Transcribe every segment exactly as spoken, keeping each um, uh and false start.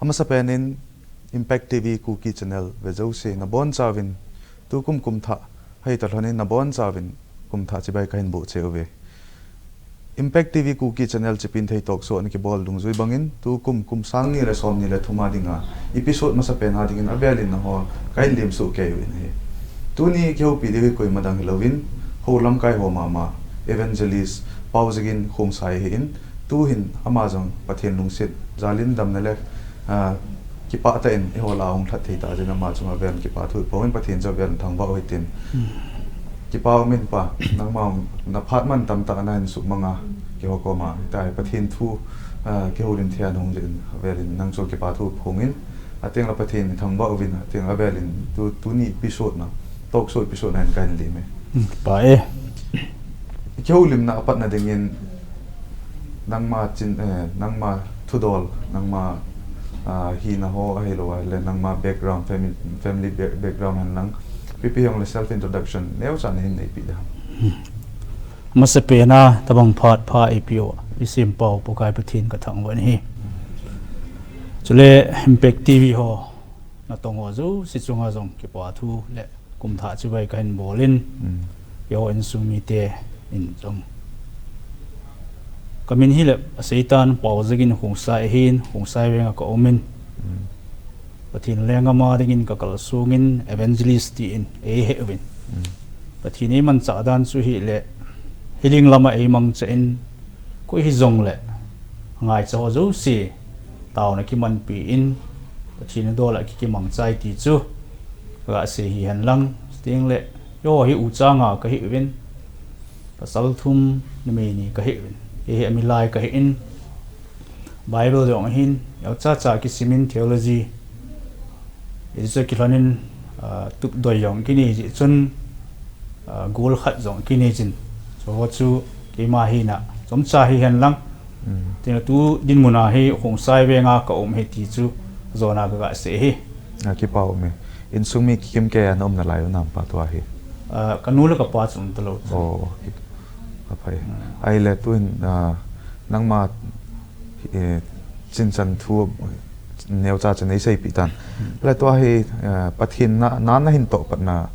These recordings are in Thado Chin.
Amasapen in Impact T V Kuki Channel ve jouse nabonchauvin tukum kumthah, hei talhon in nabonchauvin kumthah chibai kahin boh cheh uve. Impact T V Kuki Channel Chipinthei Talk Show ana kibol dungjui bangin tukum kum sang ni le som ni le thum a dinga episode masapen a dingin avel in nangho kahin lemsuh kei uvin ahi. Tuni kihoupi diu hi koima dang hilouvin, hou lamkai ho mama, Evangelist Paojagin Khongsai ahin, tuhin ama jong Pathen lungset jalin damna le ah, kipah tah in eiho lah a hung lhat thei tah jeh in ama chunga vel in kipa thu iphongin Pathen chu avel in thangvah u hitin. Kipa umin pa, nangma naphat man tamtah nahin sumang a, keiho koma, hitia hi Pathen thu, ah, kihoulim thei a nahung jeh in avel in nang chu kipa thu iphongin, ateng le Pathen in thangvah uvin, ateng avel in tu, tuni episode na, talk show episode na hin kahin lem e. Pa e. Kihoulimna apatna dingin nangma chin, eh, nangma thudol, nangma, ah, hina ho ahilou a, le nangma background, family, family back-, background hen lang, ipi ipi hijongle self introduction neocha nahin neipi ding ham? Masapen a tabang phat pha eipeh u, isempau Pakai Pathen kathangvah in ahi. Chule Impact T V ho natong ho jouse chunga jong kipa thu le kumthah chibai kahin bolin, keiho insung mite in jong. Kamin hile Seitan Paojagin Khongsai ahin, Khongsai veng a kaumin. Pathen lenggam a dingin kakalsongin Evangelist tin eihe uvin. Pathen in eimanchah dan chu hile, hiling lama eimangchah in, koi hijongle ngaicha ho jouse taona kimanpi in, Pathen dol a ki, kimangcha e ti chu kaga sei hihen lang, chuteng le, keiho hi ucha nga kahi uvin, pasal thum numei ni kahi uvin, kei hi amilai kahin, Bible jong ahin, neocha cha kisimin theology, hichu kilhonin, ah, tupdoi jong kinei jeh chun, ah, gol khat jong kinei jin. Chuho chu keima hina chomcha hihen lang. Tin, tu dinmun a hi Khongsai veng a kaum ahi ti chu jona kaga sei ahi. Akipa um e. Insung mi kikim kei a naum nalai u nam pa tua hi? Ah, kanu le kapa chu um talou. Oh, aphai. Ahile tuhin, ah, nangma, eh, chinchan thu neocha cha neiseipeh tan. Le tua hi, eh, Pathen na, na nahin toh patna,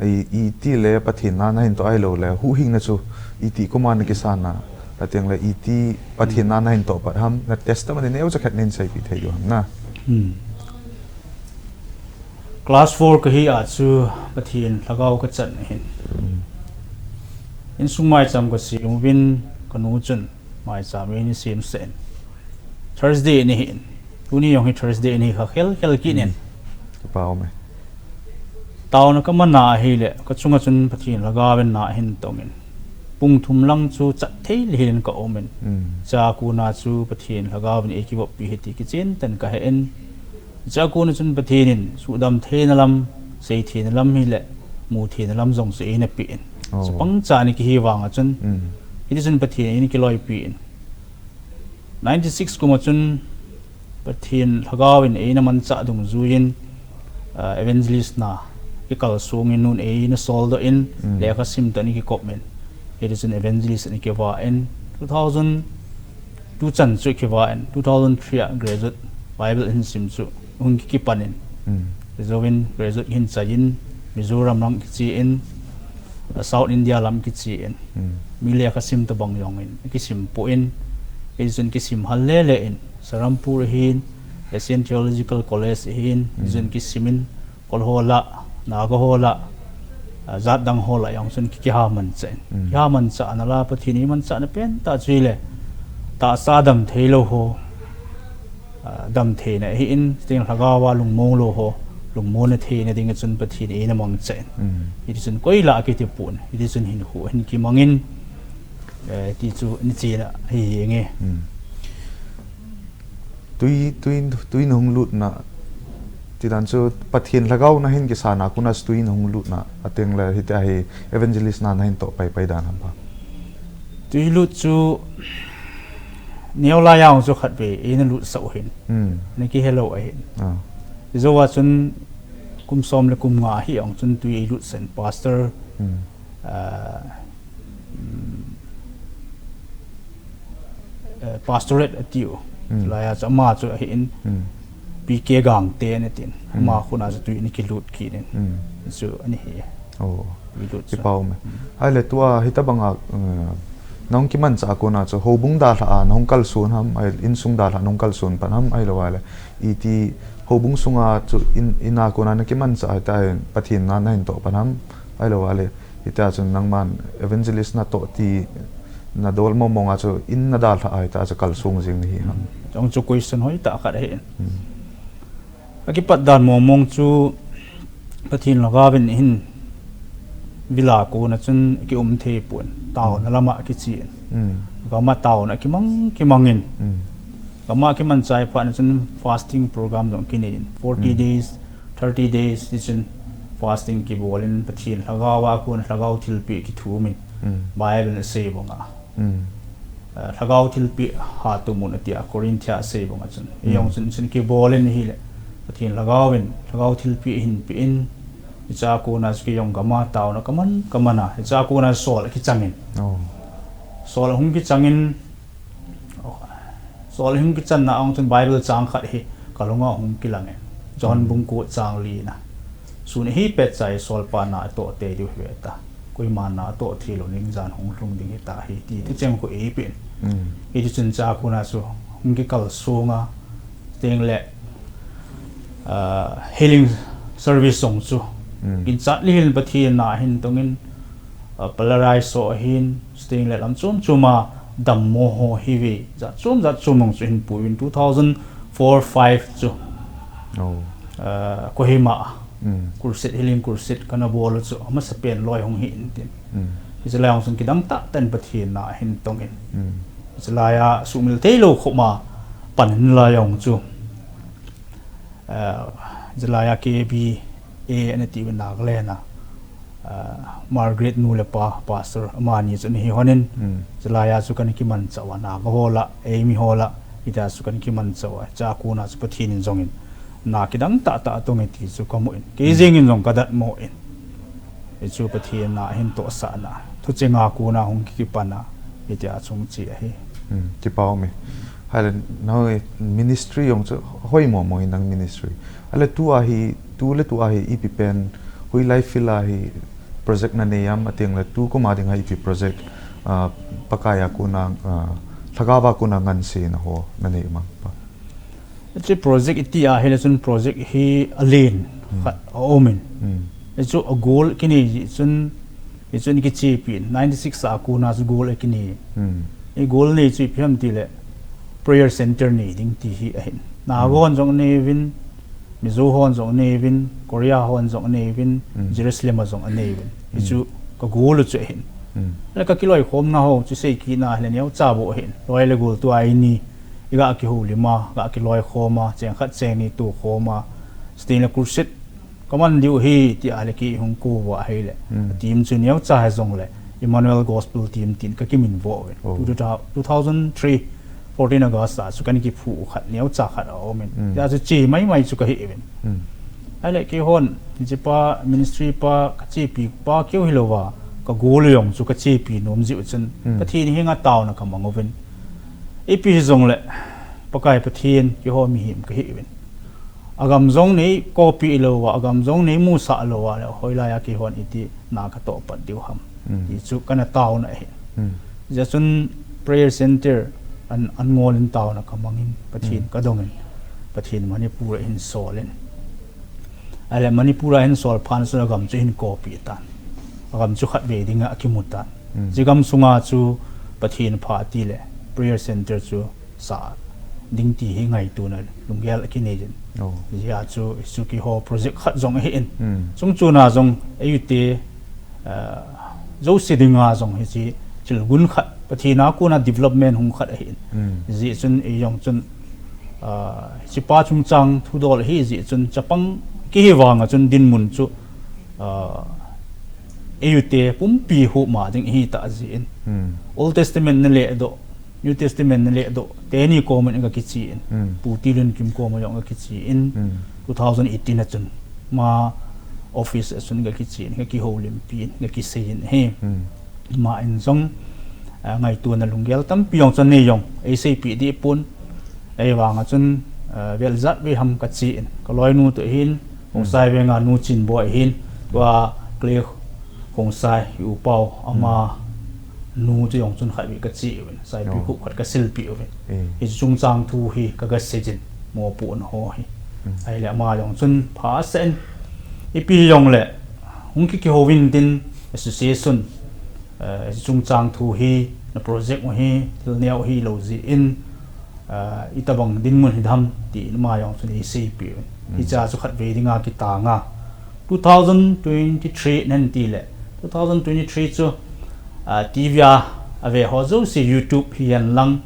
i, iti le Pathen na nahin toh ahilou le, huhhingna chu iti kuma nakisan a, ateng le iti Pathen na nahin toh pat ham, na testimony neocha khat neihin seipeh thei diu ham na. Class four kahi a chu Pathen lhagao kachan ahin. Insung maicham kasem uvin, kanu chun maicham eina semsah in. Thursday ni hin. Tuni jong hi Thursday ni kha khel khel kit in. Kipa um e. Taona kamana ahile, kachunga chun Pathen lhagao in na ahin tongin. Pung thum lang chu chat thei le hilin kaumin. Cha kona chu Pathen lhagao in eikivoppi ahi ti kichen tah in kahen. Cha kona chun Pathen in suhdam theina lam, sei theina lam hile, mu theina lam jong chu eina pen. Chapang cha ni kihi vanga chun, hiti chun Pathen in eina kiloipen. Ninety six kuma chun Pathen lhagao in eina manchah dungjuiyin, ah, evangelist na kikalsongin nun eina soldoh in, lekha sim toh eina kikopmin. Hiti chun evangelist eina kivahin, two thousand two chan chu kivahin, two thousand three a graduate Bible hin sim chu hung kikipanin. Hijouvin graduate hin chaiyin, Mizoram lam kichen, ah, South India lam kichen. Mi lekha sim tobang jongin, kisim pon. Hiti chun kisim hal lele in, Serampore hin, Asian Theological College hin, hiti chun kisimin, Kol ho lah, Naga ho lah, ah, jat dang ho lah jong chun ki, kiha manchah in. Kiha manchah na la Pathen in manchahna pentah chu hile, tahsa damthei lou ho, ah, damtheina ahin, chuteng lhagao a lungmong lou ho, lungmonna theina dinga chun Pathen in eina mangcha in. Hiti chun koi lah kiti pon, hiti chun hinkho hin kimangin, eh, ti chu nichena hi, hi nge. Tui, tui, tui nahung lutna, tidan chu Pathen lhagao nahin kisan a kona chu tui nahung lutna, ateng le hitia hi evangelist na nahin toh paipai dan ham pa? Tui lut chu neo lai a jong chu khatvei eina lutsah u ahin. Ana kihelou ahin. Hijouva chun kum som le kum nga hi jong chun tui eilutsah in pastor, ah, eh, pastorate atiu. Hilai a chu ama chu ahin. P K Gangte ana tin. Hmm. Ama kona chu tui ana kilut kit in. Hmm. Chu ana hi. Oh. Tui lut chu. Kipah um e. Hmm. Ahile tua hitabanga, eh, nahung kimanchah a kona chu houbung dalha a nahung kalson ham, ahile insung dalha nahung kalson pan ham, ahilou ahile iti houbung sunga chu in, in a kona nakimanchah a hita Pathen na nahin toh pan ham, ahilou ahile Hitia chun nangman evangelist natoh ti nadol mong mong a chu in nadalha a hitia chu kalsong jing nahi ham. Chong chu question hoitah khat ahi. Hmm. Akipat dan mong mong chu Pathen lhagao vin hin vila kona chun kium thei pon. Taona lama kichi in. Hmm. Gama taona kimang kimang in. Hmm. Gama kimanchah phat na chun fasting program jong kinei in. Forty days, thirty days, ti chun fasting kibol in Pathen lhagao a kon lhagao thilpeh kithum in. Mm. Bible in asei banga. Mm. Eh, lhagao thilpeh hatumun atia Corinthia asei banga chun. Mm. Ijong chun chun kibol in ahile. Pathen lhagao in, lhagao thilpeh hin peh in. Hicha kona chu keijong gama taona kaman, kaman a. Hicha kona sol akichang in. Oh. Sol ahung kichang in, Sol hung kichanna a chun Bible chang khat hi kalunga hung kilang e. John bung ko chang li na. Sun hi pet chai solpa na atoh tei diu hi ta. Koima na atoh thei lou ning jan hung lhung ding hita hi ti thucheng ko eipeh in. Mm. Hiti chun cha kona chu hung kikalsong a teng le, ah, healing service jong chu. Mm. Kin chat li hin Pathen na hin tong in, ah, paralyze ho ahin, sting le lam chom chom a dammo ho hi ve, jat chom jat chom mong chu hin puiyin two thousand four five chu. Oh. Ah, Kohima. Mm. Crusade, healing crusade kana bol chu, amasapen loi hung hi in tin. Mm. Hiche lai hung sung kidang tah tah in Pathen na hin tong in. Mm. Hiche lai a sumil thei lou khop ma pan in lai hung chu. Ah, hiche lai a K B A ana ti u Nagaland a, ah, Margaret nu le pa, pastor, amani chu ana hi hon in, Mm. hiche lai a chu kana kimanchah uva, Naga ho lah, eimi ho lah, hitia chu kana kimanchah uva, cha kona chu Pathen in jong in, na kidang tah tah atong e ti chu kamu in, kei jeng in jong kadatmo in. Hichu Pathen na hin tohsahna, thucheng a kona hung kikipan a, hitia chung che ahi. Hmm, kipa um e. Ahile, nang ministry jong chu hoi mo mo in nang ministry. Ahile, tua hi, tu le tua hi, ipi pen, hoilai field a hi project nanei am, ateng le tu kum a ding a ipi project, ah, Pakai a kona, ah, Lhagao a kona nganseina ho nanei um am Pa. Hiche project iti ahile chun project hi alen Hmm. khat aum in. Hmm. Hichu a goal kinei jeh chun, hichun kichepi in ninety six a kona chu goal akinei. Hmm. I goal nei chu ipi ham tile prayer center nei ding ti hi ahin. Naga Hmm. hon jong anei uvin, Mizo hon jong anei uvin, Korea hon jong anei uvin, Hmm. Jerusalem a jong anei uvin. Hmm. Hichu ka goal chu ahin. Hmm. Le ka kiloikhomna ho chu sei kit na ahile neocha bou ahin. Loi le gol tua ini. I ga kihoulim a, ga kiloikhom a, cheng khat cheng ni tokhom a, sting le crusade kaman diu hi, ti ahile kei hung kou uva ahile. Hmm. Team chu neocha hijongle, Emmanuel Gospel Team tin ka kiminvo uvin. Oh. Two, two, two thousand three, fourteen August a chu kana kiphu u khat, neocha khat aum in. Hmm. Tia chu che mai mai chu kahi uvin. Hmm. Ahile keihon, hiche pa, ministry pa, kachepi pa keu hilouva, ka goal jong chu kachepi nom jeh u chun, Hmm. Pathen henga taona kamang uvin. Ipi hijongle, Pakai Pathen, keiho mihem kahi uvin. Agam jong nei copy lou uva, agam jong nei musah lou uva le, hoilai a keihon iti na katoh pat diu ham. Hmm. Ti chu kana taona ahi. Hmm. Hijeh chun prayer center an, an ngol in taona kamang in, Pathen Hmm. kadong in, Pathen Manipur a hin sol in. Ahile Manipur a hin sol phat chun agam chu hin copy tan. Agam chu khatvei dinga akimu tan. Hmm. Hiche gam sunga chu Pathen pha tile prayer center chu sa ding ti hi ngaitona lunggel akinei jin. Oh. Hijeh a chu, chu keiho project khat jong ahin. Hmm. Chung chuna jong eite, ah, jouse dinga jong hiche thil gun khat, Pathen a kona development hung khat ahin. Hmm. Hijeh chun eijong chun, ah, hiche pa chungchang thudol ahi jeh chun chapang kihi vanga chun dinmun chu, ah, eite pumpi huhma ding ahi tah jeh in. Hmm. Old Testament nale doh, New Testament nale doh, teni komin ga kichen. Hmm. Pu Tilunkim koma jong ga kichen. Hmm. Two thousand eighteen a chun. Ma office a chun ga kichen, ga kihoulimpi in, ga kisei in ahi. Hmm. Ma in jong, ah, ngaitona lunggel tampi jong chun nei jong, eiseipi deh pon. Ahivanga chun, eh, vel jat ve ham kache in. Kaloinu toh hin, Khongsai Veng a Nu Chinboi hin, tua Clay Khongsai, i u pau, ama nu chu jong chun khat ve kache uvin, saipi khup khat kasilpeh uvin. Hiche chungchang thu hi kaga seijin, mopohna ho hi. Ahile ama jong chun pha asah in, ipi jongle, hung ki kihou vin tin, association, eh, chungchang thu hi, na project u hi, thil neo hilou jeh in, eh, itobang dinmun hidam, tin ama jong chun eiseipeh uvin. Hichea chu khatvei dinga kitanga. Two thousand twenty-three nan tile, two thousand twenty-three chu, ah, T V a ave ho jouse YouTube hihen lang,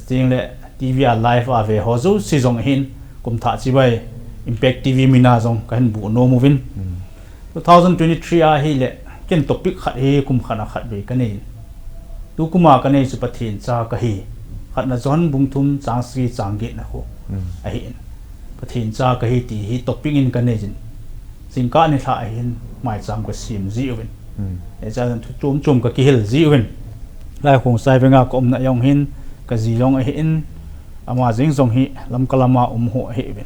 tengle T V a live ave ho jouse jong hin, kum thah chibai Impact T V mina jong kahin bu nom uvin. Two thousand twenty-three ahile, ken topic khat hi kum khat a khatvei kanei. Tukuma kanei chu Pathen cha kahi. Khatna John bung thum chang sagi chang getna khu ahin. Pathen cha kahi ti hi topic in kaneijin. Jingkah nilhah ahin maicham kasem jiuvin. Hichea jong thu chom chom kakihil jiuvin. Lai Khongsai Veng a kaumna jong hin, kaji jong ahin, ama jeng jong hi Lamka lama um ho ahiuvin.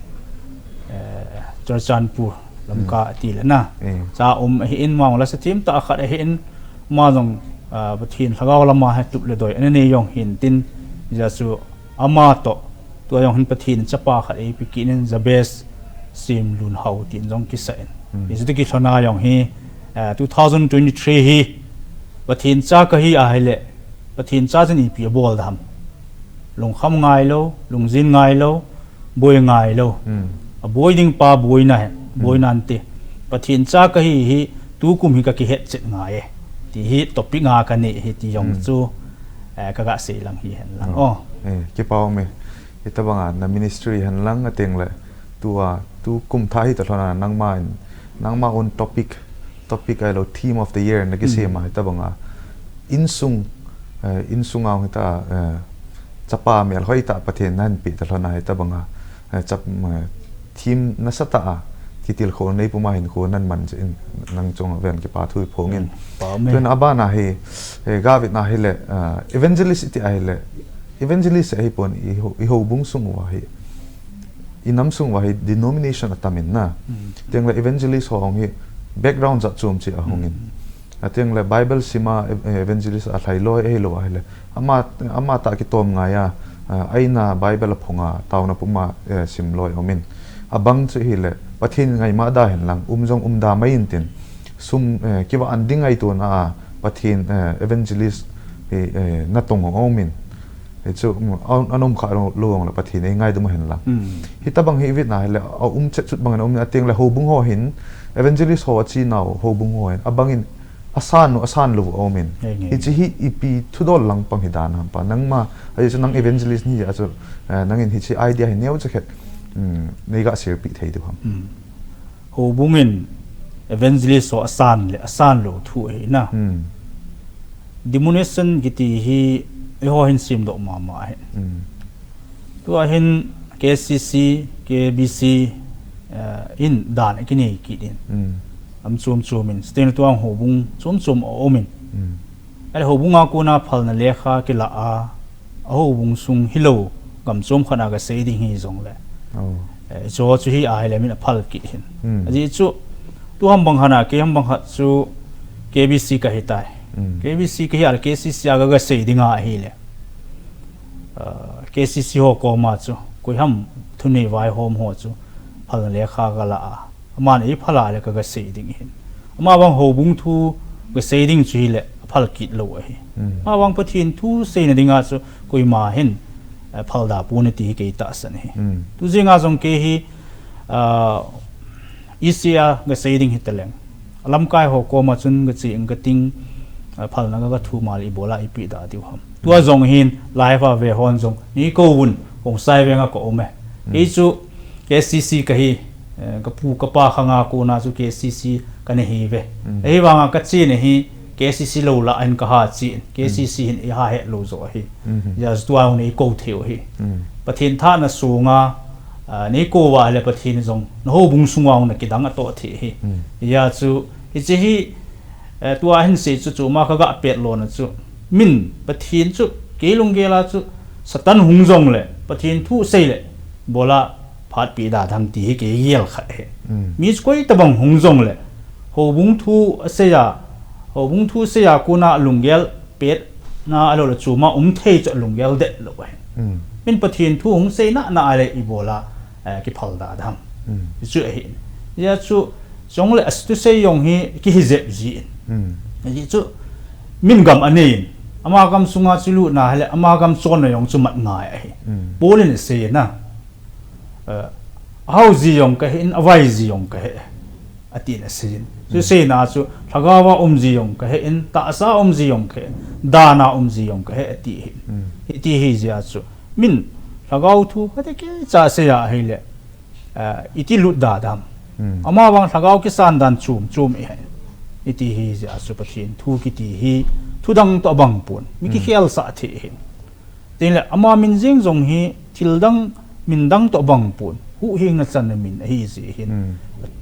Eh, Churachandpur, Lamka atile na. Cha um ahin, ama jong lasa themtah khat ahin, ama jong, ah, Pathen lhagao lama hi tup le doi ana nei jong hin tin, hijeh chun ama toh, tua jong hin Pathen in chapa khat eipe kit in, Jabez Semlunhao tin jong kisah in. Hichu toh kilhona jong hi, ah, two thousand twenty-three hi, Pathen cha kahi ahile, Pathen cha chun ipi abol dam. Lungkham ngailou, lungjin ngailou, boi ngailou. Aboi ding pa boina hen, boina nante. Pathen cha kahi hi, tukum hi kakihetchet ngai e. Ti hi topic nga kanei hi ti jong chu, eh, kaga sei lang hihen lang. Oh. Eh, kipa ume. Hitobanga na ministry hen lang atengle. Tua, tukum thah hita lhona nangma in, nangma own topic, topic ahilou theme of the year nakisem a hitobanga. Insung, eh, insunga hita, eh, chapa melhoi tah Pathen nahin peh ta lhona hitobanga. Eh, chap, eh, theme nasatah a, kitilkhou neipuma hinkho nan man jeh in nang chunga ven kipa thu iphongin. Tuin abana hi, eh, gavetna hile, eh, evangelist iti ahile, evangelist ahipon i hou, i houbung sung uva hi. I nam sung uva hi denomination atamin na. Tengle evangelist ho hung hi background jat chom cheh a hungin. Atengle Bible sima ev-, evangelist alhai loi ahilou ahile. Ama, ama tah kitom ngai a, a, aina Bible aphonga, taona puma, eh, sim loi aumin. Abang chu hile, Pathen ngaima da hen lang, um jong um da mai intin. Sum, eh, kivah an ding ngaitona a, Pathen, eh, evangelist, eh, eh, natong aumin. Hichu, um, a, anom kha lou, lou jongle Pathen eingaidam hen lang. Hitobang hi ivetna hile, aum chet chut bangin aum atengle houbung ho hin, evangelist ho achenau, houbung ho hin, abangin, asan u, asan lou u aumin. Hiche hi ipi thudol lang pang hi dan ham pa. Nangma, ajeh chu nang evangelist nahi jeh a chu, eh, nangin hiche idea hi neocha khat, um, neiga share peh thei diu ham. Houbung in evangelist ho asan le, asan lou thu ahi na. Denomination kiti hi, eiho hin semdoh mama ahi. Tua hin K C C, K B C, eh, in dan akinei kit in. Am chom chom in, sten tuang houbung chom chom aumin. Ahile houbung a kona phalna lekha kila a, a houbung sung hilou, gam chom khat a kasei ding hijongle. Eh, chu chu hi ahile min aphal kit hin. Ajeh chu, tu ham bang hana, kei ham bang hat chu K B C kahitai. K B C kahi ahile K C C a kaga sei dinga ahile. Ah, K C C ho koma chu, koiham thunei vaihom ho chu, phalna lekha kala a. Aman eiphal a le kaga sei ding hin. Ama vang houbung thu kasei ding chu hile, aphal kit lou ahi. Ama vang Pathen thu seina dinga chu, koima hin, eh, phal da pon ati hi kei tahsan ahi. Tu jenga jong kei hi, ah, E C a kasei ding hitaleng. Alamkai ho koma chun kache ing kating, ah, phalna kaga thum a le ibola ipi da diu ham. Tua jong hin, live a ve hon jong, neikou vun, Khongsai Veng a ka um e. Kei chu K C C kahi, eh, kapu kapa khanga kona chu K C C kana hiuve. Ahivanga kachena hi K C C lou lah a hin kaha chen, K C C hin eiha het lou joh ahi. Hijeh chun tua jong neikou thei u ahi. Pathen thahna sunga, ah, neikou uva le Pathen jong, na houbung sunga jong nakidang atoh thei ahi. Hijeh chun, hiche hi, Eh, tua hin sei chu chu ama kaga pet lona chu. Min, Pathen chu, kei lunggel a chu, Satan hung jongle, Pathen thu sei le, Bola phat pi da dam ti hi kei gel khat ahi. Mi chu koi tabang hung jong le, houbung thu asei a, houbung thu asei a kona lunggel pet na a lo le chuma um thei chu lunggel det lo ahi. Min Pathen thu hung sei na na a le ibola, eh, kiphal da dam. Chu ahi. Hijeh chu jong le a tu sei jong hi kihi jep ji in. Hijeh chu min gam anei in. Ama gam sunga chu lut na hile, ama gam chonna jong chu mat ngai ahi. Paul in asei na. Eh, ahao ji jong kahi in, avai ji jong kahi, ati na sei in. Chu seina chu, lhagao a um ji jong kahi in, tahsa um ji jong kahi in, dan a um ji jong kahi, ati hi. Iti hi jeh chu. Min, lhagao thu kati kicha sei a hile, eh, iti lut da dam. Ama vang lhagao kisan dan chum chum i hai. Iti hi jeh chu Pathen thu kiti hi, thu dang toh bang pon. Mi kikhel sah thei hi. Tin le, ama min jeng jong hi, thil dang, min dang toh bang pon. Huhhingna channa min ahi jeh hin.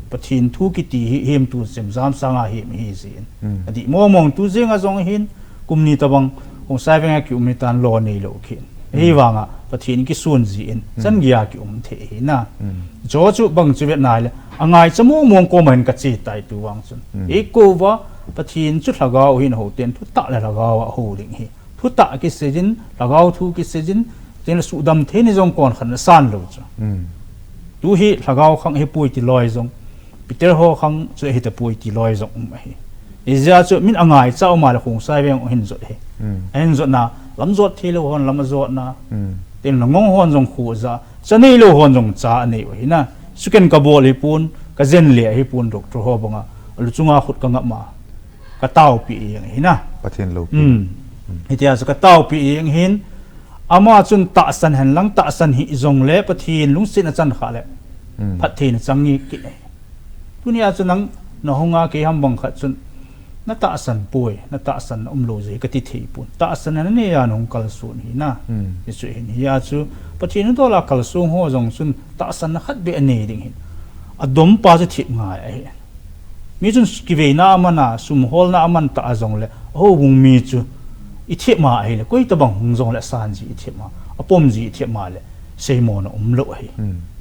Pathen thu kiti hi, him tu sim jam sanga him ahi jeh hin. Adih mong mong tu jeng a jong hin, kum ni tabang, Khongsai veng a kium hi tan lo nei lo khin. Ahi vanga, Pathen kisun jeh in, chan gei a kium thei hi na. Chu chu bang chu vet na le, angaicha mong mong koma hin kache tai tu vang chun. Eikou va, Pathen chu lhagao hin hou ten, thutah le lhagao a hou ding hi. Thutah kisei jin, lhagao thu kisei jin, tin le sudam thei ni jong kon khat na san lo chu. Tu hi lhagao khang hi pui ti loi jong, Peter ho khang chu hi ta pui ti loi jong um ahi. Hijeh chu min angaicha um a le Khongsai veng u hin jot hi. Ahin jot na, lam jot thei lo hon lam ajot na. Tin le ngong hon jong khu ja, cha nei lo hon jong cha anei u hi na. Suken kabol hi pon, kajen le hi pon doctor ho banga, alu chunga khut kangap ma. Kataopi jeng hi na. Pathen loupi. Hitia chu kataopi jeng hin, ama chun tahsan hen lang tahsan hi jong le Pathen lungsetna chan kha le. Phattheina chang nge kiti. Tunia chu nang, na hung a kei ham bang khat chun, na tahsan poi, na tahsan na um lo jeh kati thei pon. Tahsan na nei a na hung kalson hi na. Hichu hin hia chu, Pathen dol a kalsong ho jong chun, tahsan na khat beh anei ding hin. Adom pa chu thip ngai ahi. Mi chun kiveina aman a, sum holna aman ta a jong le, houbung mi chu i thep ma ahi le, koi tabang hung jong le, asan ji i thep ma, apom ji i thep ma le, seimo na um lo ahi.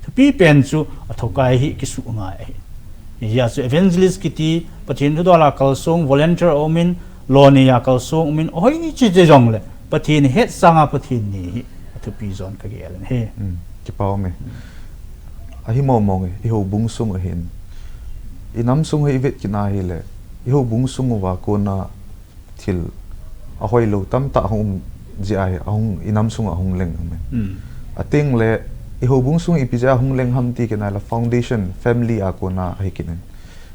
Thupi pen chu, athokai hi kisu ngai ahi. Hijeh chu evangelist kiti, Pathen thu dol a kalsong, volunteer a um in, lo nei a kalsong um in, ahoi chi chi jong le, Pathen het sanga Pathen nei hi, athupi jon kagel in ahi. Kipa um e. Ahi mong mong e, i houbung sung ahin. I nam sung hi i vet kit na hi le, i houbung sung uva kona thil ahoi lo tamtah hung um jeh ahi, ahung i nam sung ahung leng um e. Ateng le, i houbung sung ipi jeh a hung leng ham ti kit na le foundation, family a kona ahi kit in.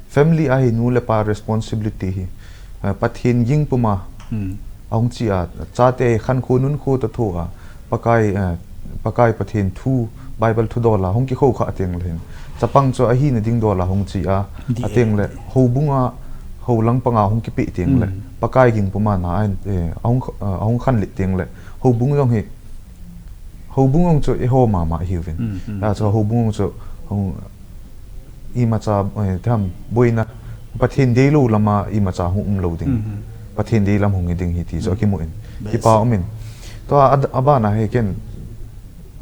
Family ahi nu le pa responsibility hi, eh, Pathen ging puma, ahung chi a, chate khankho nunkho ta tho a, Pakai, eh, Pakai Pathen thu, Bible thu dol a, hung kikho kha ateng le hin. Chapang chu ahina ding dol a hung chi a, ateng le, houbung a, hou lang panga hung kipe teng le, Pakai ging puma na, eh, ahung, eh, ahung khan le teng le, houbung jong hi, houbung jong chu eiho mama hiuvin. A chu houbung jong chu, hung, imacha, eh, tham, boina, Pathen deilou lama imacha hung um lou ding. Pathen deilam hung hi ding hi ti chu akimu in. Kipa um in. Tua a, abana hi ken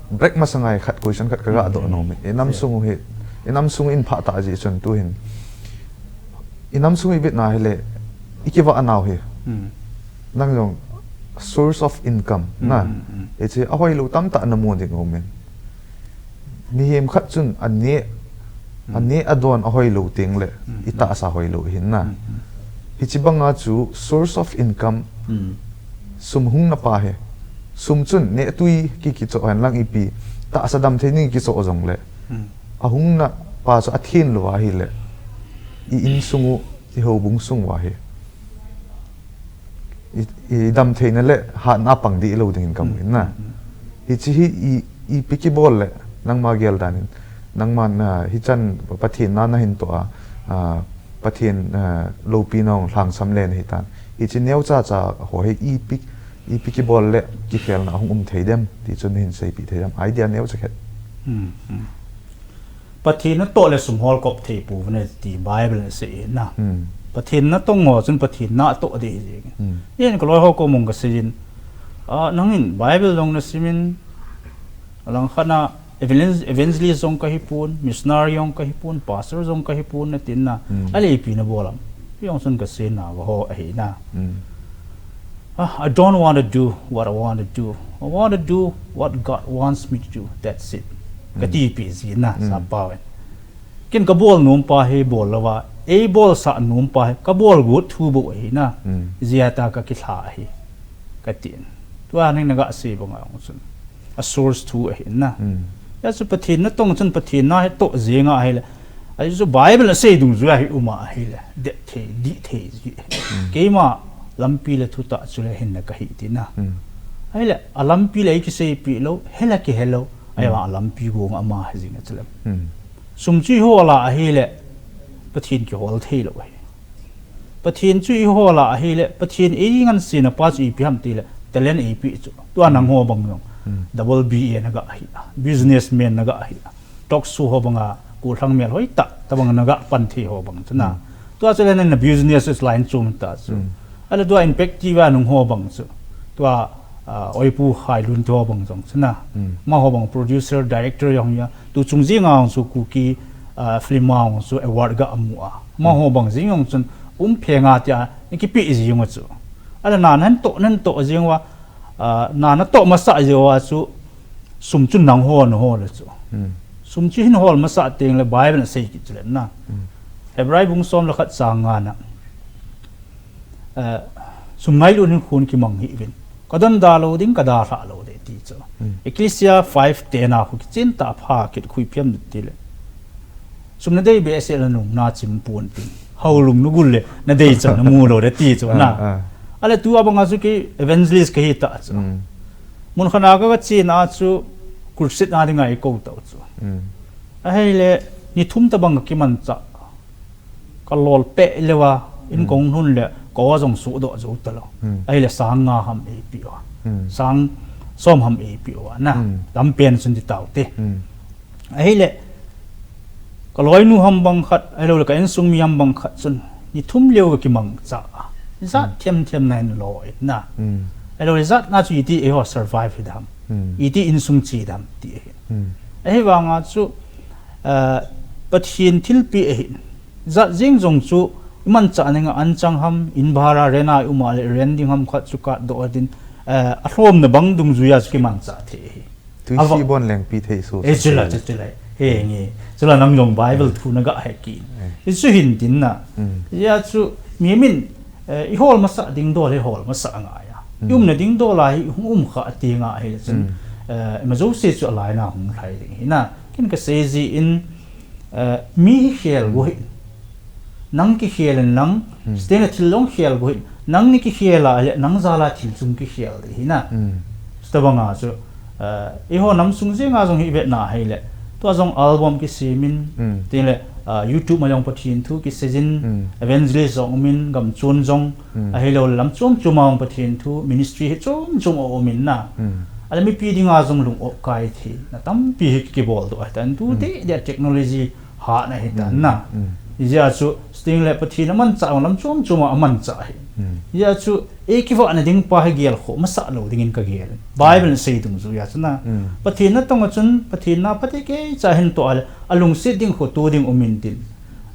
break masanga hi khat question khat kaga doh nom in. I nam sung hi, i nam sung in pha ta ji chun tu hin. I nam sung i vet na hi le, i kiva nau hi. Nang jong source of income na. Hiche ahoi lo tamtah na mu ding um in. Mihem khat chun aneh, aneh adon ahoi lo teng le, i tahsa hoi lo hin na. Hiche banga chu source of income, sum hung na pa hi. Sum chun neh tui ki kichoh hen lang ipi, tahsa dam thei ning kichoh jong le. Ahung na pa chu athen lo ahi le. I insung u, i houbung sung u ahi. I, i dam theina le hatna pang dih lo ding in kamu in na. Hiche hi i, ipi kibol le, nangma gel dan in, nangma na, hichan Pathen na nahin toh a, a, Pathen, a, loupi nahung lhangsam le nahi tan. Hiche neocha cha ho hi ipi, ipi kibol le, kikhelna hung um thei dem, ti chu nahin seipi thei dem. Idea neocha khat. Pathen natoh le sumhol kop thei pouve ti Bible in asei na. Pathen natong ho chun Pathen natoh ding ahi jeng. Ken kaloi ho koma kasei in, a, nangin Bible jong nasim in, alangkhat na Evangelist, evangelist jong kahi pon, missionary jong kahi pon, pastor jong kahi pon, natin na. Hmm. Ale ipi nabol am? Jong chun kasei na, vaho ahi na. Hmm. Ah, I don't want to do what I want to do. I want to do what God wants me to do. That's it. Hmm. Kati pi ji na, hmm, sappao in. Ken kabol nom pa hi bol louva, eibolsah nom pa hi kabol got thu bou ahi na. Hmm. Jia ta kakilha ahi, katin. Tua ning nagasei banga jong chun, a source thu ahi na. Hmm. Hijeh chun Pathen natong chun Pathen na hi toh jeng ahile, ajeh chu Bible asei dungjuia hi um ahile, det thei, dih thei ji. Hmm. Keima lampi le thutah chule hinna kahi tina. Hmm. Ahile, alampi le eikiseipi lou, hela kihelou, ahivang, hmm, alampi gonga ama hi jing a chule. Hmm. Sum chu ihol a ahile, Pathen kihol thei lou ahi. Pathen chu ihol a ahile, Pathen eingansena pa chu ipi ham tile, talent eipeh chu. Tua nangho bang jong. Hmm. Double B A nagahi a, businessman nagahi a, talk show ho banga, gollhang mel hoitah, tabang naga pan thei ho bang chu na. Hmm. Tua chule nana business line chom ta chu. Hmm. Ahile tua impact tiva nungho bang chu. Tua, ah, Oipu Hailun te ho bang jong chu na. Hmm. Amaho bang producer, director jong hia. Tu chung jenga jong chu Kuki, ah, film a jong chu award ga amu a. Amaho bang jeng jong chun um phenga tia, nakipeh jeng uva chu. Ahile na natoh, natoh jeng uva, ah, na natoh masah jeng uva chu, sum chu nangho nahol le chu. Hmm. Sum chu hin hol masah teng le Bible asei kit chule na. Hmm. Hebrai bung som le khat chang nga na. Eh, sum ngailut in khun kimang hih uvin. Ka donda lou ding, ka dalha lou ding ti chu. Hmm. Ecclesia five ten a khu kichen tah pha kit khu ipi ham tile, sum nadei behseh le nung nachim pon tin. Houlung nagul le nadei chan namu lou ding ti chu na. Ah, ah. Ahile tua banga chu kei evangelist kahi ta chu. Hmm. Mun khat a ka, kachen a chu crusade na dinga eikou tau chu. Hmm. Ahile ni thum tabang kakimanchah. Kalol peh leuva, in, hmm, kong lhun le, kho jong sudoh jou talou. Hmm. Ahile sang nga ham eipeh uva. Hmm. Sang som ham eipeh uva na. Hmm. Lampen chun ti tau te. Hmm. Ahile, kaloinu ham bang khat, ahilou le ka insung mi ham bang khat chun, ni thum leu kakimangcha. Jat, hmm, them them na hin lo it na. Hmm. Ahilou le jat na chu iti eiho survive hidam. Hmm. Iti insung che dam ti ahi. Hmm. Ahivanga chu, ah, Pathen thilpeh ahi. Jat jeng jong chu, imanchah dinga anchang ham, in bhara rent a i um a le rent ding ham khat chu katdoh a din, eh, alhomna bang dungjuia chu kimanchah thei ahi. Tuisi bon lengpi thei so. Eh, chula, chu, chula. He nge. Chula nang jong Bible, eh, thu naga he kit. Eh. Hichu hin tin na. Hmm. Hijeh chun, mihem in, eh, ihol masah ding dol hi hol masah angai a. Hmm. Iumna ding dol a hi hung um kha ati nga ahile chun, hmm, eh, ima jouse chu alaina hung lhai ding ahi na. Ken kasei jin, eh, mi hi khel go hi. Nang kikhel in lang, hmm, chuteng le thil jong khel go hi. Nang nakikhel a le, nang jal a thil chung kikhel ding ahi na. Hmm. Chutabanga chu, eh, eiho nam sung jenga jong hi vetna ahile. Tua jong album kisem in, hmm, chuteng le, ah, YouTube ma jong Pathen thu kisei jin, hmm, evangelist jong um in, gam chun jong, hmm, ahilou le lam chom chom a jong Pathen thu ministry hi chom chom a um in na. Hmm. Ahile mipi dinga jong lung-ot kai theina tampi hi kibol doh ahitan. Tu, hmm, te, te technology hatna ahitan na. Hmm. Hijeh chun, chuteng le Pathen amanchah jong lam chom chom a amanchah ahi. Hmm. Hijeh chun, eikivahna ding pa hi gelkhoh masah lou dingin kagel. Bible in asei dungjuia chu na. Hmm. Pathen natong a chun, Pathen na phatecha hin toh a le, alungset ding khoto ding um in tin.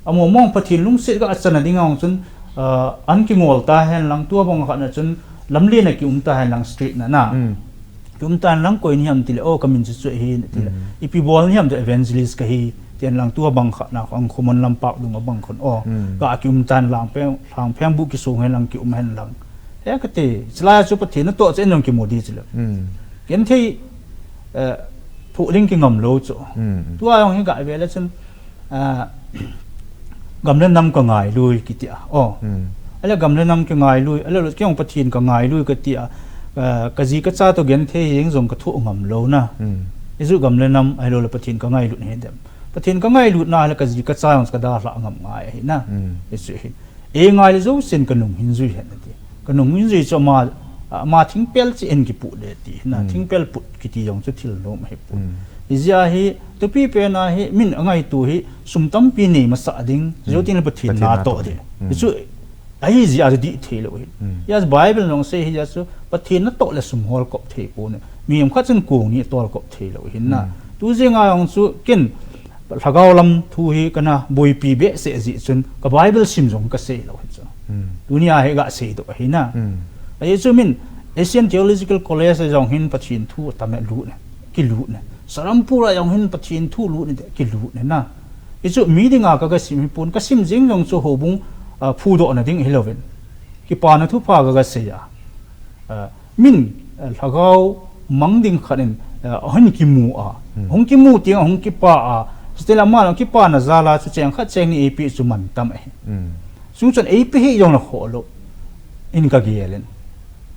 Among mong Pathen lungset ga achana ding a hung chun, ah, an kingol ta hen lang, tua bang khat na chun, lamlen a kium ta hen lang street na na. Hmm. Kium ta hen lang koi nahi ham tile, oh, kamin chu chu ahi tile. Hmm. Ipi bol nahi ham tile evangelist kahi, tin lang tua bang khat na, ang khomon lampak dung a bang khun, oh, hmm, ga kium ta hen lang, peng, lang peng bu kisong hen lang, kium hen lang. He kati, chulai chu Pathen natoh chu in jong kimu ding chule. Hmm. Genthei, eh, phuling kingam lou chu. Hmm. Tua jong hi ga ve le chun, ah, gam le nam kangailu kiti a. Oh. Hmm. Ahile gam le nam kangailu, ahile kei jong Pathen kangailu kati a. Ah, kaji kacha toh genthei jeng jong kathoh ngam lou na. Hmm. Hichu gam le nam, ahilou le Pathen kangailut hidem. Pathen kangailut na ahile kaji kacha jong kadalha ngam ngai ahi na. Hmm. Hichu hi. Eingai le jousen kanung hin jui hen ati. Kanung hin jui chu ama, ama thingpel cheh in kipoh ding ati. Na, hmm, thingpel put kiti jong chu thil nom ahipoi. Hmm. Hijeh a hi, thupi pen a hi, min angaito hi, sum tampi nei masah ding, hmm, jou teng le Pathen natoh ding. Hmm. Hichu, ahijeh a chu dih thei lou hi. Hmm. Hijeh a chu Bible jong asei hijeh a chu, Pathen natoh le sum hol kop thei pon. Mihem khat chun kong ni tol kop thei lou hin na. Hmm. Tu jeng a jong chu ken lhagao lam thu hi kana boipi behseh jeh chun ka Bible sim jong ka sei lou hi chu. Hmm. Tunia hi ga sei doh ahi na. Hmm. Ahi chu min Asian Theological College a jong hin Pathen thu tam e lut ne, kilut ne. Serampore a jong hin Pathen thu lut ne, kilut ne na. Hichu mi dinga ka, ka sim hi pon, ka sim jing jong chu houbung, ah, phudohna ding hilouvin. Kipana thupha ka, ka sei a. Ah, min, ah, lhagao mang ding khat in, ah, hung kimu a. Hmm. Hung kimu teng, hung kipa a. Chuteng le aman kipana jal a chu cheng khat cheng ni eipeh chu mantam ahi. Hmm. Chuchun eipeh hih jongle khoh lou in ka gel in.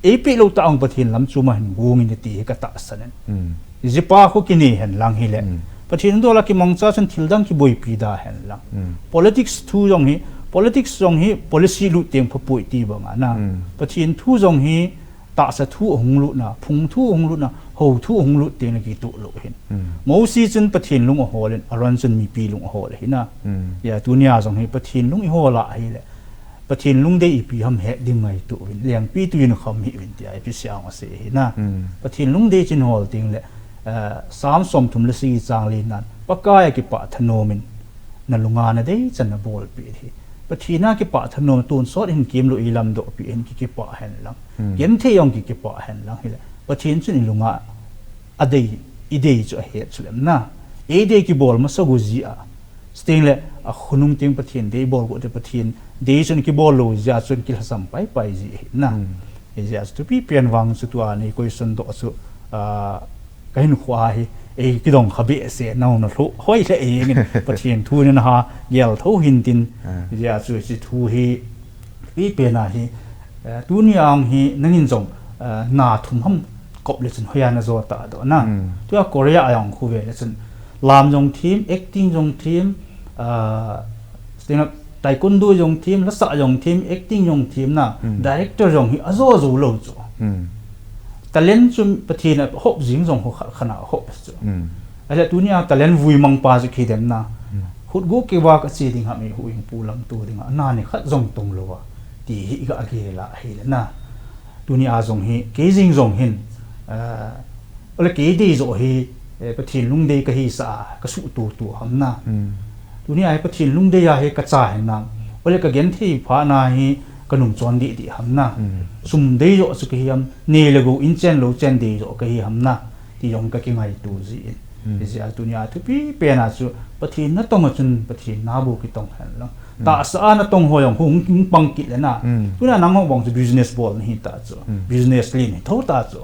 Eipeh lou tah a hung Pathen lam chu ma hin gong in ti hi ka tahsan in. Hmm. Jipa khu kinei hen lang hile. Hmm. Pathen dol a kimangcha chun thil dang kiboipi da hen lang. Hmm. Politics thu jong hi, politics jong hi policy lut teng pha poi ti bang a na. Hmm. Pathen thu jong hi tahsa thu ahung lut na, phung thu ahung lut na, hou thu ahung lut teng le kitoh lou hin. Hmm. Mosi chun Pathen lung ahol in, Aaron chun mipi lung ahol ahi na. Hmm. Hijeh a tunia jong hi Pathen lung ihol a ahile. Pathen lungdei ipi ham het ding ngaito uvin, lengpi tui in kham hih uvin tia ipi siang asei ahi na. Hmm. Pathen lungdei chun hol teng le, eh, Psalm somthum le sagi chang li nan, Pakai a kipah thanom in, na lunga nadei chan nabolpeh hi. Pathen a kipah thanom, tonsot hin kimlou ilamdoh peh hin ki, kipah hen lang. Hmm. Genthei jong ki, kipah hen lang hile. Pathen chun ilunga adei, idei chu ahet chu lem na. Eidei kibol masa gu jeh a. Chuteng le, akhonung teng Pathen dei bol gu te Pathen dei chun kibol lou jeh a chun kilhasam paipai ji ahi na. Hmm. Hijeh a chu thupi pen vang chu tua nei question doh chu, ah, ka hinkho a hi, ei kidong kha behseh nau na lhu, hoi lheh jeng in Pathen thu nei na ha, gel tho hin tin, ah, hijeh a chu hiche thu hi, thupi pen a hi, eh, tunia hi nangin jong, eh, na thum ham kop le chun hoiya na jo ta doh na. Hmm. Tua Korea a jong khu ve le chun lam jong them, acting jong them, ah, stand up, taekwondo jong them, lasa jong them, acting jong them na, hmm, director jong hi ajo jo lou chu. Hmm. Talent chu Pathen a hop jing jong ho khat khat na hop chu. Hmm. Ahile tunia talent vui mang pa chu kidem na. Hmm. Hut gu kiva ka che ding ham, eihuhhing pu lam tu ding a, na ni khat jong tong lou a. Ti hi ka gel a hile na. Tunia jong hi, kei jing jong hin, ah, ole kei dei joh hi, eh, Pathen lungdei ka hisah a, ka suhtutu ham na. Hmm. Tunia hi Pathen lungdei a hi ka cha hen lang. Ole ka genthei phat na hi ka nung chon deh deh ham na. Hmm. Sum dei joh chu ka hi ham, nei le gou in chen lou chen dei joh ka hi ham na. Ti jong ka kingaito ji in. Hmm. Hijeh a tunia thupi pen a chu Pathen natong a chun Pathen na bou kitong hen lang. Hmm. Tahsa a natong ho jong hung, hung pang kit le na. Hmm. Tunia nangho bang chu business bol nahi ta chu. Hmm. Business len hi tho ta chu.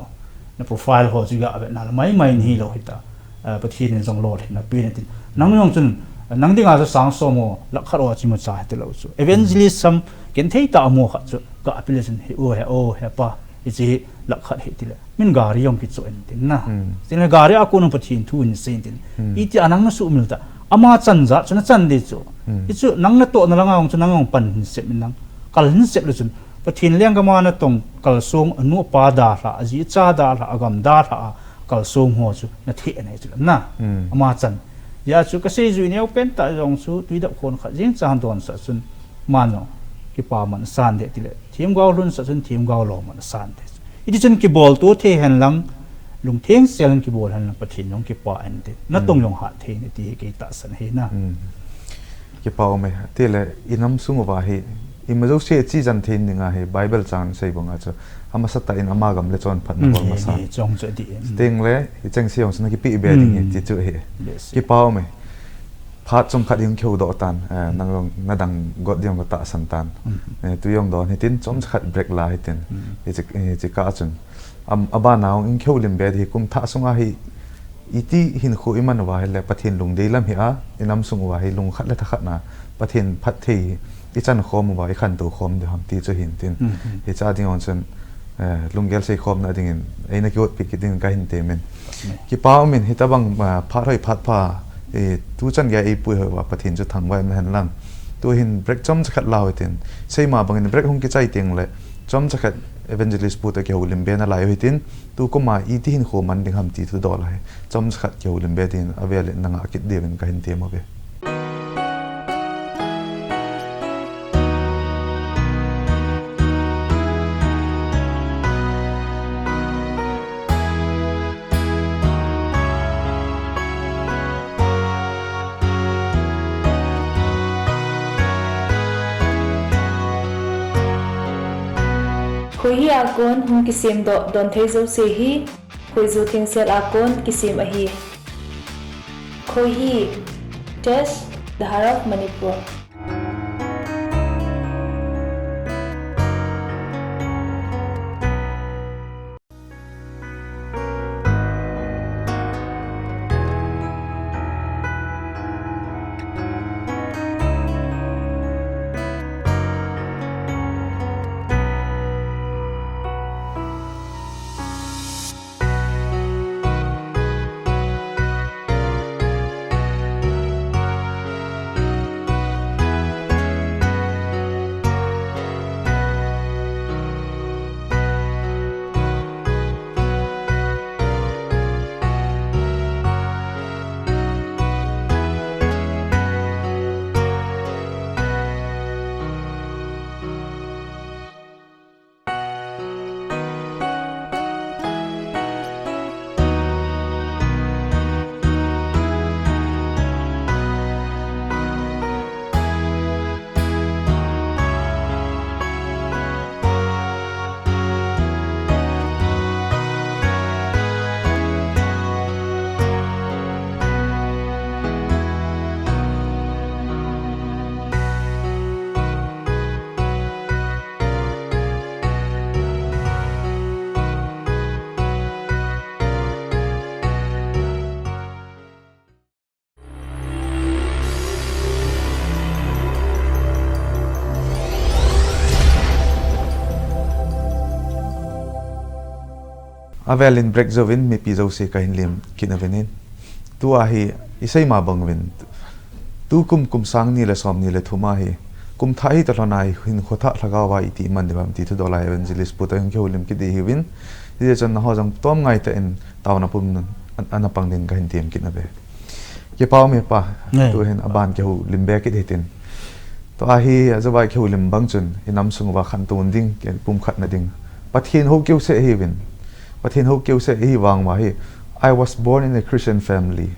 Na profile ho chu ga ve na la mai mai nahi lou hi ta. Ah, Pathen in jong lolhinna pe na tin. Nang jong chun, nang dinga chu sang som ho, lakh khat ho chu imacha hiti lou chu. Evangelist sam, genthei tah mo khat chu, ka appeal chun, he o, he o, he pa. Hiche hi lakh khat hi tile. Min gari jong kichoh in tin na. Hmm. Tin le gari a kon Pathen thu in sei tin. Hmm. Iti a nang na sumil ta. Ama chan jat chu na chan ding chu. Hmm. Hichu nang natohna langa jong chu nang jong pan hin sep in lang. Kal hin sep le chun. Pathen lenggam a natong kalsong anu apa dalha, aji acha dalha, agam dalha a kalsong ho chu na thei nei chu na. Hmm. Ama chan. Hijeh a chu ka seijui neo pen tah jong chu tuidap khon khat jeng chan donsah chun. Aman jong kipa man asan deh tile. Themgao lhunsah chun themgao lo man asan deh. Hiti chun kibol to thei hen lang, lungtheng sel in kibol hen lang, Pathen jong kipah in tin. Natong jong hat thei in ti hi kei tahsan ahi na. Hmm. Kipa um e. Tile, i nam sung uva hi, ima jouse chi jan thei ding ahi, Bible chang sei bang a chu, amasa tah in ama gam le chonphatna bol masa. Ni, ni, chong chu di. Chuteng le, hicheng se jong chu na kipe be ding hi, ti chu hi. Yes. Kipa um e. Phat chomkhat i hung kihoudoh tan, eh, nang jong na dang got ding ka tahsan tan. Hmm. Eh, tu jong don hitin, chomcha khat break la hitin. Hmm. Hiche, hiche kah chun. Am, abana hung i kihoulim be di hi kum thah sunga hi iti hinkho i man uva hile Pathen lungdei lam hi a, i nam sung uva hi lungkhat le thakhat na Pathen phatthei i chan khom uva i khantou khom diu ham ti chu hin tin. Hmm, hmm. Hiche a ding hon chun, eh, lunggel seikhomna dingin, eina kiotpi kit dingin ka hin temin. Kipa um in hitabang, ah, phat hoi phat pha, eh, tuchan gei a eipui hoi uva Pathen chu thangvah in hen lang. Tu hin break chomcha khat lau hitin. Seima bangin break hung kichai teng le, chomcha khat evangelist pu toh kihoulim be nalai u hitin. Tukum a iti hinkho man ding ham ti thudol ahi. Chomcha khat kihoulim be dingin avel in na ngah kit diuvin ka hin tem uve. Khohi a kon hung kisem doh don thei jouse hi Khoiju Thengsel a kon kisem ahi. Khohi, Tesh, The Heart of Manipur. Avelin break jouvin mipi jouse kahin lim kit nauvin. Tua hi isei ma bang uvin. Tukum kum sang ni le som ni le thum a hi. Kum thah hi talhon a hi hinkho thah lhagao a iti iman diu ham ti thudol a evangelist pu toh hin kihoulim kit ding ahiuvin. Hijeh chun nangho jong tom ngai tah in taona pum nun an, ana pang din kahin tem kit nauve. Kipa ume pa, tuhin aban kihoulim be kit hitin. Tua hi ajeh a kihoulim bang chun, inam sung uva khantou ding, kipumkhat na ding. Pathen hou keu seh ihiuvin. Pathen hou keu seh ihi vang uva hi, I was born in a Christian family.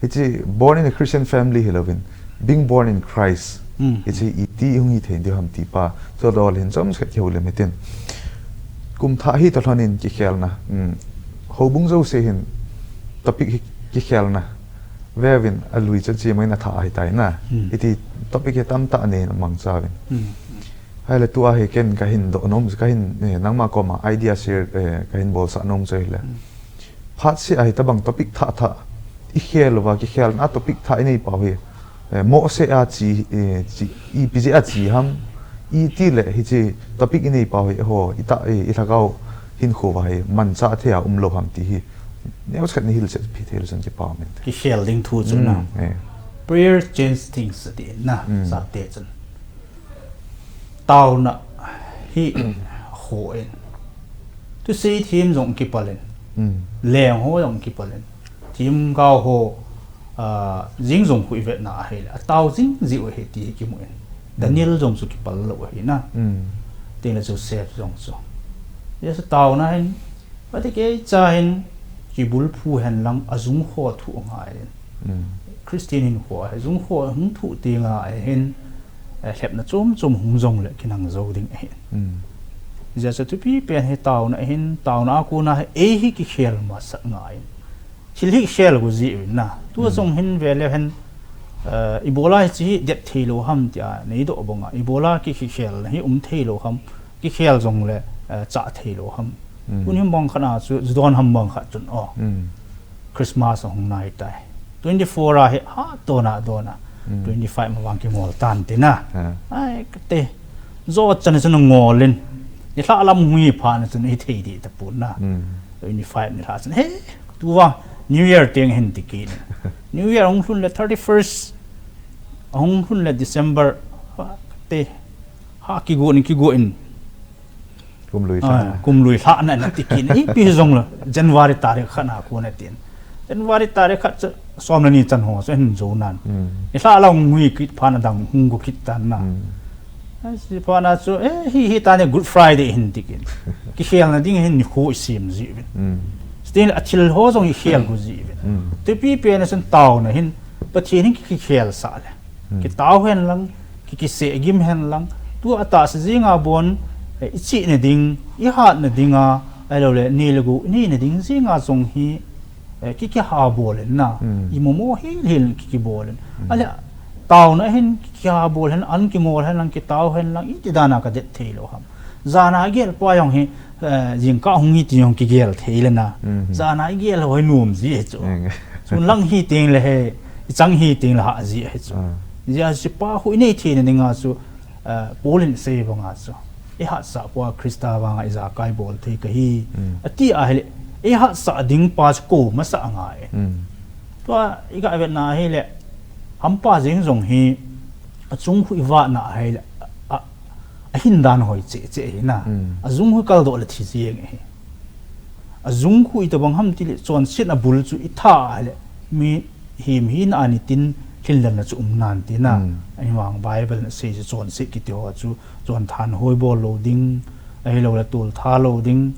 Hiche born in a Christian family hilouvin, being born in Christ. Hiche iti hung hithei diu ham ti pa, thudol hin chomkhat kihoulim hitin. Kum thah hi talhon in kikhelna. Houbung jouse hin topic hi kikhelna. Veuvin alui chu chimang in athah ahitai na. Iti topic hi tamtah nei mangcha uvin. Ahile tua hi ken kahin doh nom, kahin, eh, nangma koma idea share, eh, kahin bolsah nom chu ahile. Phat seh a hitabang topic thah thah ikhel uva, kikhelna topic thah inei pau hi, eh, mohseh a chi, eh, chi, ipi jeh a chi ham, itile hiche topic inei pau hi, ho, ita, eh, ilhagao hinkho uva hi manchah thei a umlou ham ti hi neocha khat nei hilchetpi thei leu chun kipa umin te. Kikhel ding thu chu na. Prayer change things ati na, sate chun. Taona hi kho in. Thusei them jong kipal in. Leng ho jong kipal in. Themgao ho, ah, jing jong khu ivetna ahile. Atao jing jeh u ahi ti hi kimu in. Daniel jong chu kipal lou ahi na. Tile Joseph jong chu. Jesu taona hin. Ati kei cha hin kibulphu hen lang ajung kho thu ngai in. Christian hinkho a, ajung kho hung thu ti ngai hin. Eh, lhepna chom chom hung jong le kinang jou ding ahi. Hijeh chun thupi pen hi taona ahin, taona a kona hi ei hi kikhel masat ngai in. Thil hi khel gu ji uvin na. Tua jong hin veleu hen, eh, ibola hiche hi det thei lou ham tia, nei doh banga. Ibola ki, kikhel na hi um thei lou ham, kikhel jong le, eh, chah thei lou ham. Tun hi bang khat a chu, ju don ham bang khat chun, oh. Christmas ahung nai tai. Twenty four a hi ha dona dona. Twenty five ma vang kingol tan tina. Ai, kate. Jo chan chun ngol in. Nilhah lam hui pha na chun hithei di tapon na. Twenty five nilhah chun. He, tua New Year teng hin ti kit. New Year hung lhun le thirty first. Hung lhun le December. Kate. Ha kigo in, kigo in. Kum lui lhah na. Kum lui lhah na, na ti kit in, ipi jong le, January tarik khat na kon atin. January tarik khat chu, som le ni chan ho, chu hin jou nan. Nilhah lam ngui kit pha na dang, hung gu kit tan na. Ai, si pha na chu, eh, hi, hi ta ni Good Friday hin ti kit in. Kikhel na ding hin nikho isem ji uvin. Still, athil ho jong ikhel gu ji uvin. Thupi pen a chun taona hin, Pathen hin ki, kikhel sah le. Kitao hen lang, ki, kiseh gim hen lang. Tua tahsa jing a bon, eh, i chihna ding, i hatna dinga, ahilou le, ni le gu, i neina ding jinga jong hi, eh, ki, kiha bol in na, i momo hel hel ki, ki bol in. Ale, taona hin, ki, kiha bol hen, an kingol hen lang, kitao hen lang, iti dana ka det thei lou ham. Jana gel pa jong hi, eh, jingkah hung hi ti jong kigel thei le na. Jana i gel hoi nom ji hi chu. Chun lang hi ting le he, i chang hi ting le ha ji hi chu. Jia chu pa hu i nei thei na dinga chu, eh, Paul in sei banga chu. I hatsah pa Christa vanga i jakai bol thei ka hi. Ati ahile, i hatsah ding pa chu ko masa ngai. Tua i ga vetna ahile, hampa jeng jong hi, achung khu i vatna ahile, a, a hin dan hoi che che hi na. Ajung khu kaldoh le thi jeng hi. Ajung khu itobang ham tile chonsetna bul chu i tha ahile, mi him hina a nitin lhinlelna chu um nan ti na. Ahivang Bible na sei chu chonset kiti ho chu, chon thanhoi bol lou ding, ahilou le tol tha lou ding,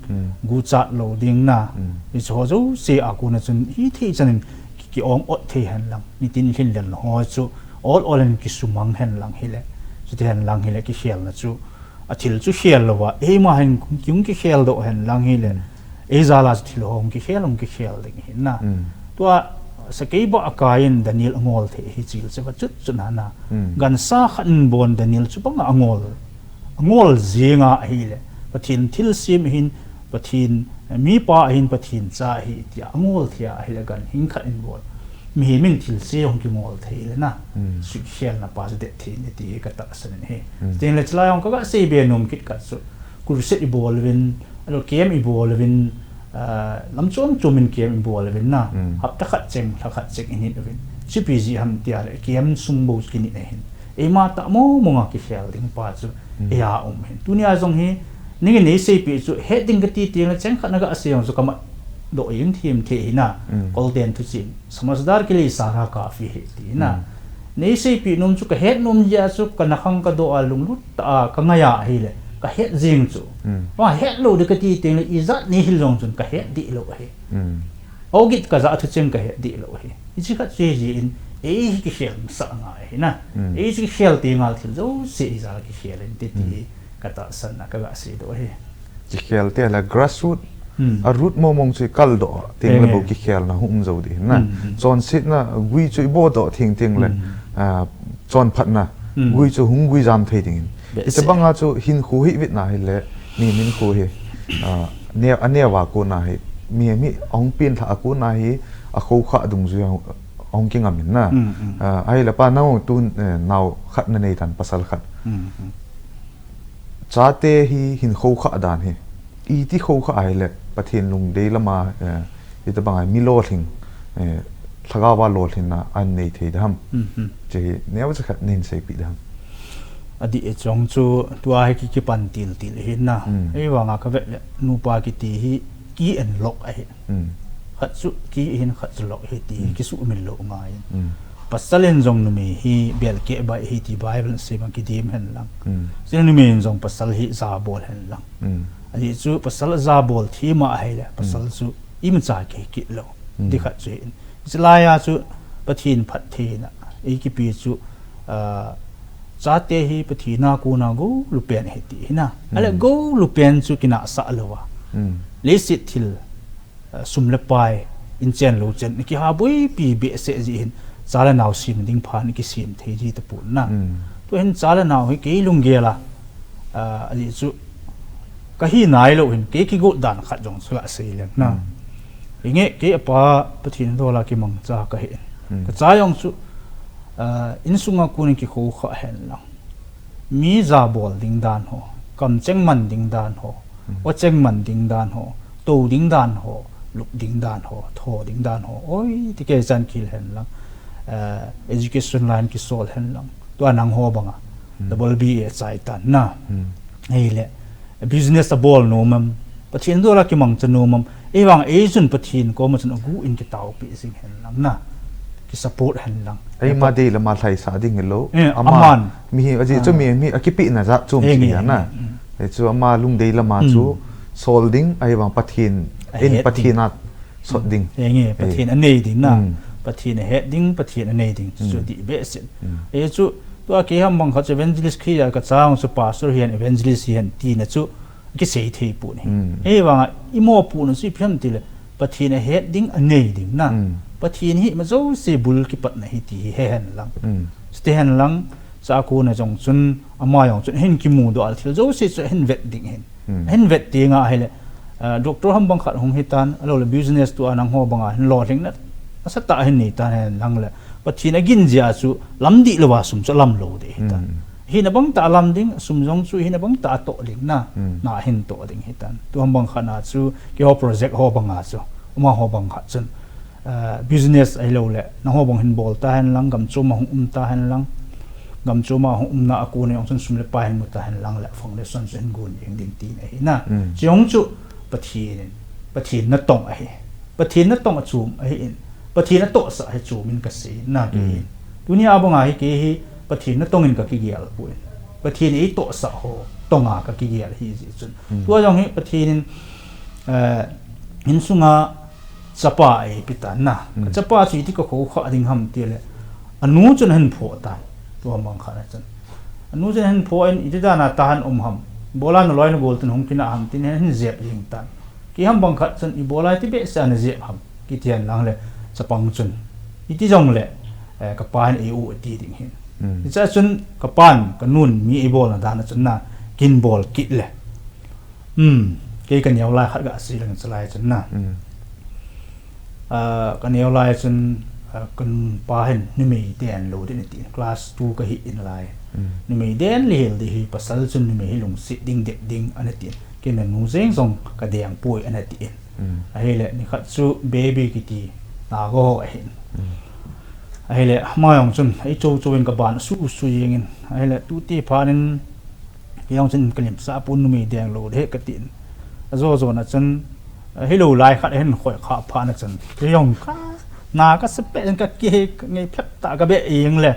guchat lou ding na. Hiche ho jouse a kona chun hithei chan in ki, ki ong ot thei hen lang. Nitin lhinlelna ho chu ol ol in kisumang hen lang hile. Chuti hen lang hile kikhelna chu. A thil chu khel louva, eima hin kihung kikhel doh hen lang hile. Ei jal a chu thil ho hung kikhel, hung kikhel ding hin na. Tua, sakei ba a kai in Daniel angol thei hi chil che va chut chut na na. Gansa khat in bon Daniel chu banga angol. Angol jinga ahile. Pathen thilsem hin, Pathen, eh, mipa hin, Pathen cha hi tia angol thei ahile gan hing khat in bon. Mihem in thilse hung kingol thei le na. Sui khelna pa chu det thei ni ti hi ka tahsan in hi. Tin le chulai hung ka ga sei be nom kit khat chu. Crusade i bol uvin, alo camp i bol uvin, ah, lam chom chom in camp i bol uvin na. Hapta khat cheng, lha khat cheng i nit uvin. Chupi ji ham tia le camp sung bou chu kinit ahin. Eima tah mong mong a kikhel ding pa chu, eia um hin. Tunia jong hi, nangin nei seipeh chu, het ding kati teng le cheng khat na ga sei jong chu ka mat doh in thim thei hi na. Kolten thu chin. Samajhdar ke liye sara kafi hai ti na. Nei seipeh nom chu ka het nom jeh a chu ka nakhang ka doh a lunglut tah a ka ngai a ahile. Ka het jing chu. Va het lou ding kati teng le ijat nei hil jong chun ka het dih lou ahi. Ogit ka ja thu cheng ka het dih lou ahi. Hiche khat chu hi jeh in, ei hi kikhel masa ngai hi na. Ei chu kikhel teng le thil jouse ijat kikhel in ti ti ka tahsan na ka ga sei doh ahi. Kikhel te le grassroot, a root mong mong chu i kal doh teng le bou kikhelna hung um jou ding na. Chonsetna gui chu i bol doh teng teng le, ah, chonphatna gui chu hung gui jam thei ding in. Hiche banga chu hinkho hi vetna hile, mihem hinkho hi, ah, neo, aneo a kona hi, mihem hi ahung pen lhah a kona hi, akhoukhah dungjui a hung, ahung kingam in na. Ah, ahile pa nang tun, eh, nao khat na nei tan pasal khat. Chate hi hin khoukhah dan hi. Iti khoukhah ahile, Pathen lungdei lama, eh, hitabang a mi lolhing, eh, lhagao a lolhinna an nei thei dam. Hiche hi neocha khat nei seipeh dam. Adih e chong chu tua hi ki, kipan til til hi na. Ei vanga ka vet le, nupa kiti hi ki en lok ahi. Khat chu ki hin khat chu lok hi ti, kisuhmil lou ngai. Pasal in jong numei hi bel keh bai hi ti Bible in seima kidim hen lang. Chule numei in jong pasal hi jabol hen lang. Ajeh chu pasal jabol thima ahile, pasal chu imacha kikit lou. Ti khat chu hin. Chulai a chu Pathen phattheina, ei kipe chu, ah, chate hi Pathen a kona goulupen ahi ti hi na. Ahile goulupen chu kinahsah louva. Leiset thil, ah, sum le pai, in chen lou chen, na kiha boipi behseh jeh hin, cha le nao sem ding phat na kisem thei ji tapon na. Tuhin cha le nao hi kei lunggel a, ah, ajeh chu, ka hi nailou hin, kei kigot dan khat jong chu la sei leng na. Hinge, kei apa Pathen dol a kimangcha ka hi. Ka cha jong chu, ah, insunga kon in kikhoukhah hen lang. Mi jabol ding dan ho, kamcheng man ding dan ho, ocheng man ding dan ho, tou ding dan ho, lup ding dan ho, tho ding dan ho, oi, ti kei chan kil hen lang. Eh, education line kisol hen lang. Tua nangho banga. Double B A chai tan na. Ahile, business abol nom am, Pathen dol a kimangcha nom am, ei vang ei chun Pathen koma chun agu in kitaopi jing hen lang na, kisupport hen lang. Eima dei lama lhaisah ding hilou. Eh, ama, aman. Mi hi, ajeh chu mi, mi akipehna jat chu um si na. Ei chu ama lungdei lama chu sol ding, ahivang Pathen, in Pathen a sot ding. Pathen anei ding na. Pathen ahet ding, Pathen anei ding. Chu dih behseh. Ei chu Tua kei ham bang khat chu evangelist khi a ka chang chu pastor hihen evangelist hihen tina chu kisei thei pon ahi. Hivanga i mopohna chu ipi ham tile Pathen ahet ding anei ding na. Pathen hi ima jouse bul kipatna ahi ti hi he hen lang. Chute hen lang, chua kona jong chun ama jong chun ahin kimudoh a thil jouse chu ahin vet ding ahin. Ahin vet tenga ahile, doctor ham bang khat hung hitan, ahiloule business tua nangho banga hin lolhingna nasatah ahin neitan hen lang le, Pathen agin jeh a chu lam dihlouva sum chu alam lou ding ahitan. Hina bangtah alam ding, asum jong chu hina bangtah atoh ding na, na ahin toh ding ahitan. Tu ham bang khat na chu keiho project ho banga chu, amaho bang khat chun business ahiloule nangho bang hin bol tahen lang, gamchom a hung um tahen lang, gamchom a hung umna a kona jong chun sum le pai hin mu tahen lang le foundation chu hin gon jeng ding tina ahi na. Chu jong chu Pathen in, Pathen natong ahi. Pathen natong achom ahin, Pathen atohsah hi chom in kasei na kei hin. Tunia banga hi kei hi Pathen natong in kakigel poi. Pathen in eitohsah ho tonga kakigel ahijeh chun, tua jong hi Pathen in insunga chapa eipe tan na. Kachapa chu iti kakhoukhah ding ham tile, anu chun ahin phoh tan. Tu ham bang khat na chun, anu chun ahin phoh in, iti dana tahan um ham, ibola naloi nagol ten hung kinah ham tin ahin jep jeng tan. Kei ham bang khat chun ibola iti behseh a najep ham kiti hen lang le, chapang chun iti jongle kapa hin ei-o ati ding ahin. Hichea chun kapan, kanun mi eibolna dan a chun na, kin bol kit le, kei kaneo lai khat gasei leng, chulai chun na, kaneo lai chun, kanupa hin numei den lou ding ati, class two kahi in lai. Numei den lhel ding ahi, pasal chun numei hi lungset ding, det ding ana tin, kei nanu jeng jong kadeng poi ana tin. Ahile nikhat chu baby kiti nago ahin. Ahile ama jong chun eichou chou in kaban asusu jengin, ahile tuti phat in kei jong chun kalimsah pon, numei deng lou ding ahi katin. Ajo jona chun, hilou lai khat ahin khoikhah phat na chun kei jong ka, na kasa pet in kakihei, ngei phet tah kabeh jeng le,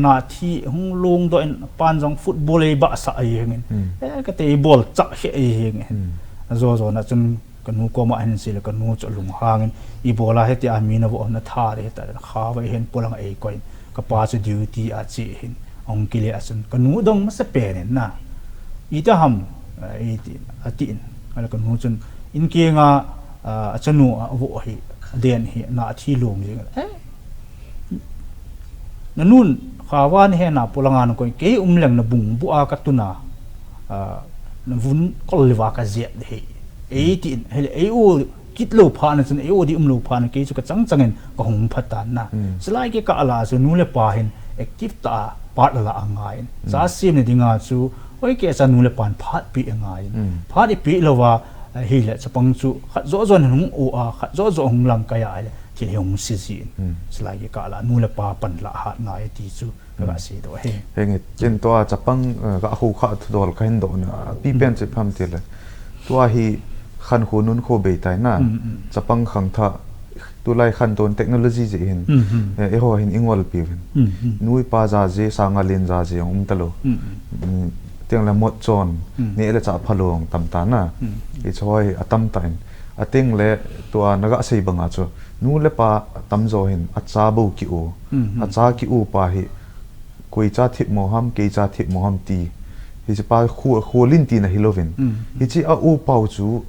nathi hung longdoh in, apan jong football eibahsah jengin, e kati, eibolchah kheh jengin. Ajo jona chun kanu koma ahin seile, kanu chu alunghangin, ibola hitia mi navoh ham, natha ding hita, kha vai hin polang eikoi in, kapa chu duty a che hin, ahung kile a chun kanu dong masapen in na, iti ham, ati, atin. Ahile kanu chun inkenga achanu avoh hi, aden hi, nathi long jeng, e, nanun kha vai hin hena polanga nakoi, kei um leng nabung bu a katuna, navun kol leuva kajep ding ahi, eitin. Ahile ei-o kit lou phat na chun, ei-o ding umlou phat na, kei chu kachang changin kahung pha tan na. Chulai kikah lah a chu nu le pa hin active tah a part ala angaiyin, cha semna dinga chu hoi kei cha nu le pan phat peh angaiyin, phat ipeh louva ahile chapang chu khat joh joh in hung o a, khat joh joh hung lamkai a ahile thil hi hung se jin. Chulai kikah lah nu le pa panlah hat ngai ti chu kaga seidoh ahi. Henge, ken tua chapang ga khoukhah thudol kahin dohna apipen chu ipi ham tile, tua hi khankho nunkho beitai na. Chapang khangthah, tulai khantou technology jeh hin, eiho hin ingolpiuvin, nu le pa jaje, sanga len jaje jong umtalou. Tengle mot chon, neh le chah phalou jong tamta na. Hiche ho hi atamtah in, atengle tua naga sei banga chu nu le pa atamjo hin acha bou ki-o, acha ki-o pa hi koi cha thipmo ham, kei cha thipmo ham ti, hichepa kho, kholin tina hilouvin, hiche a-o pau chu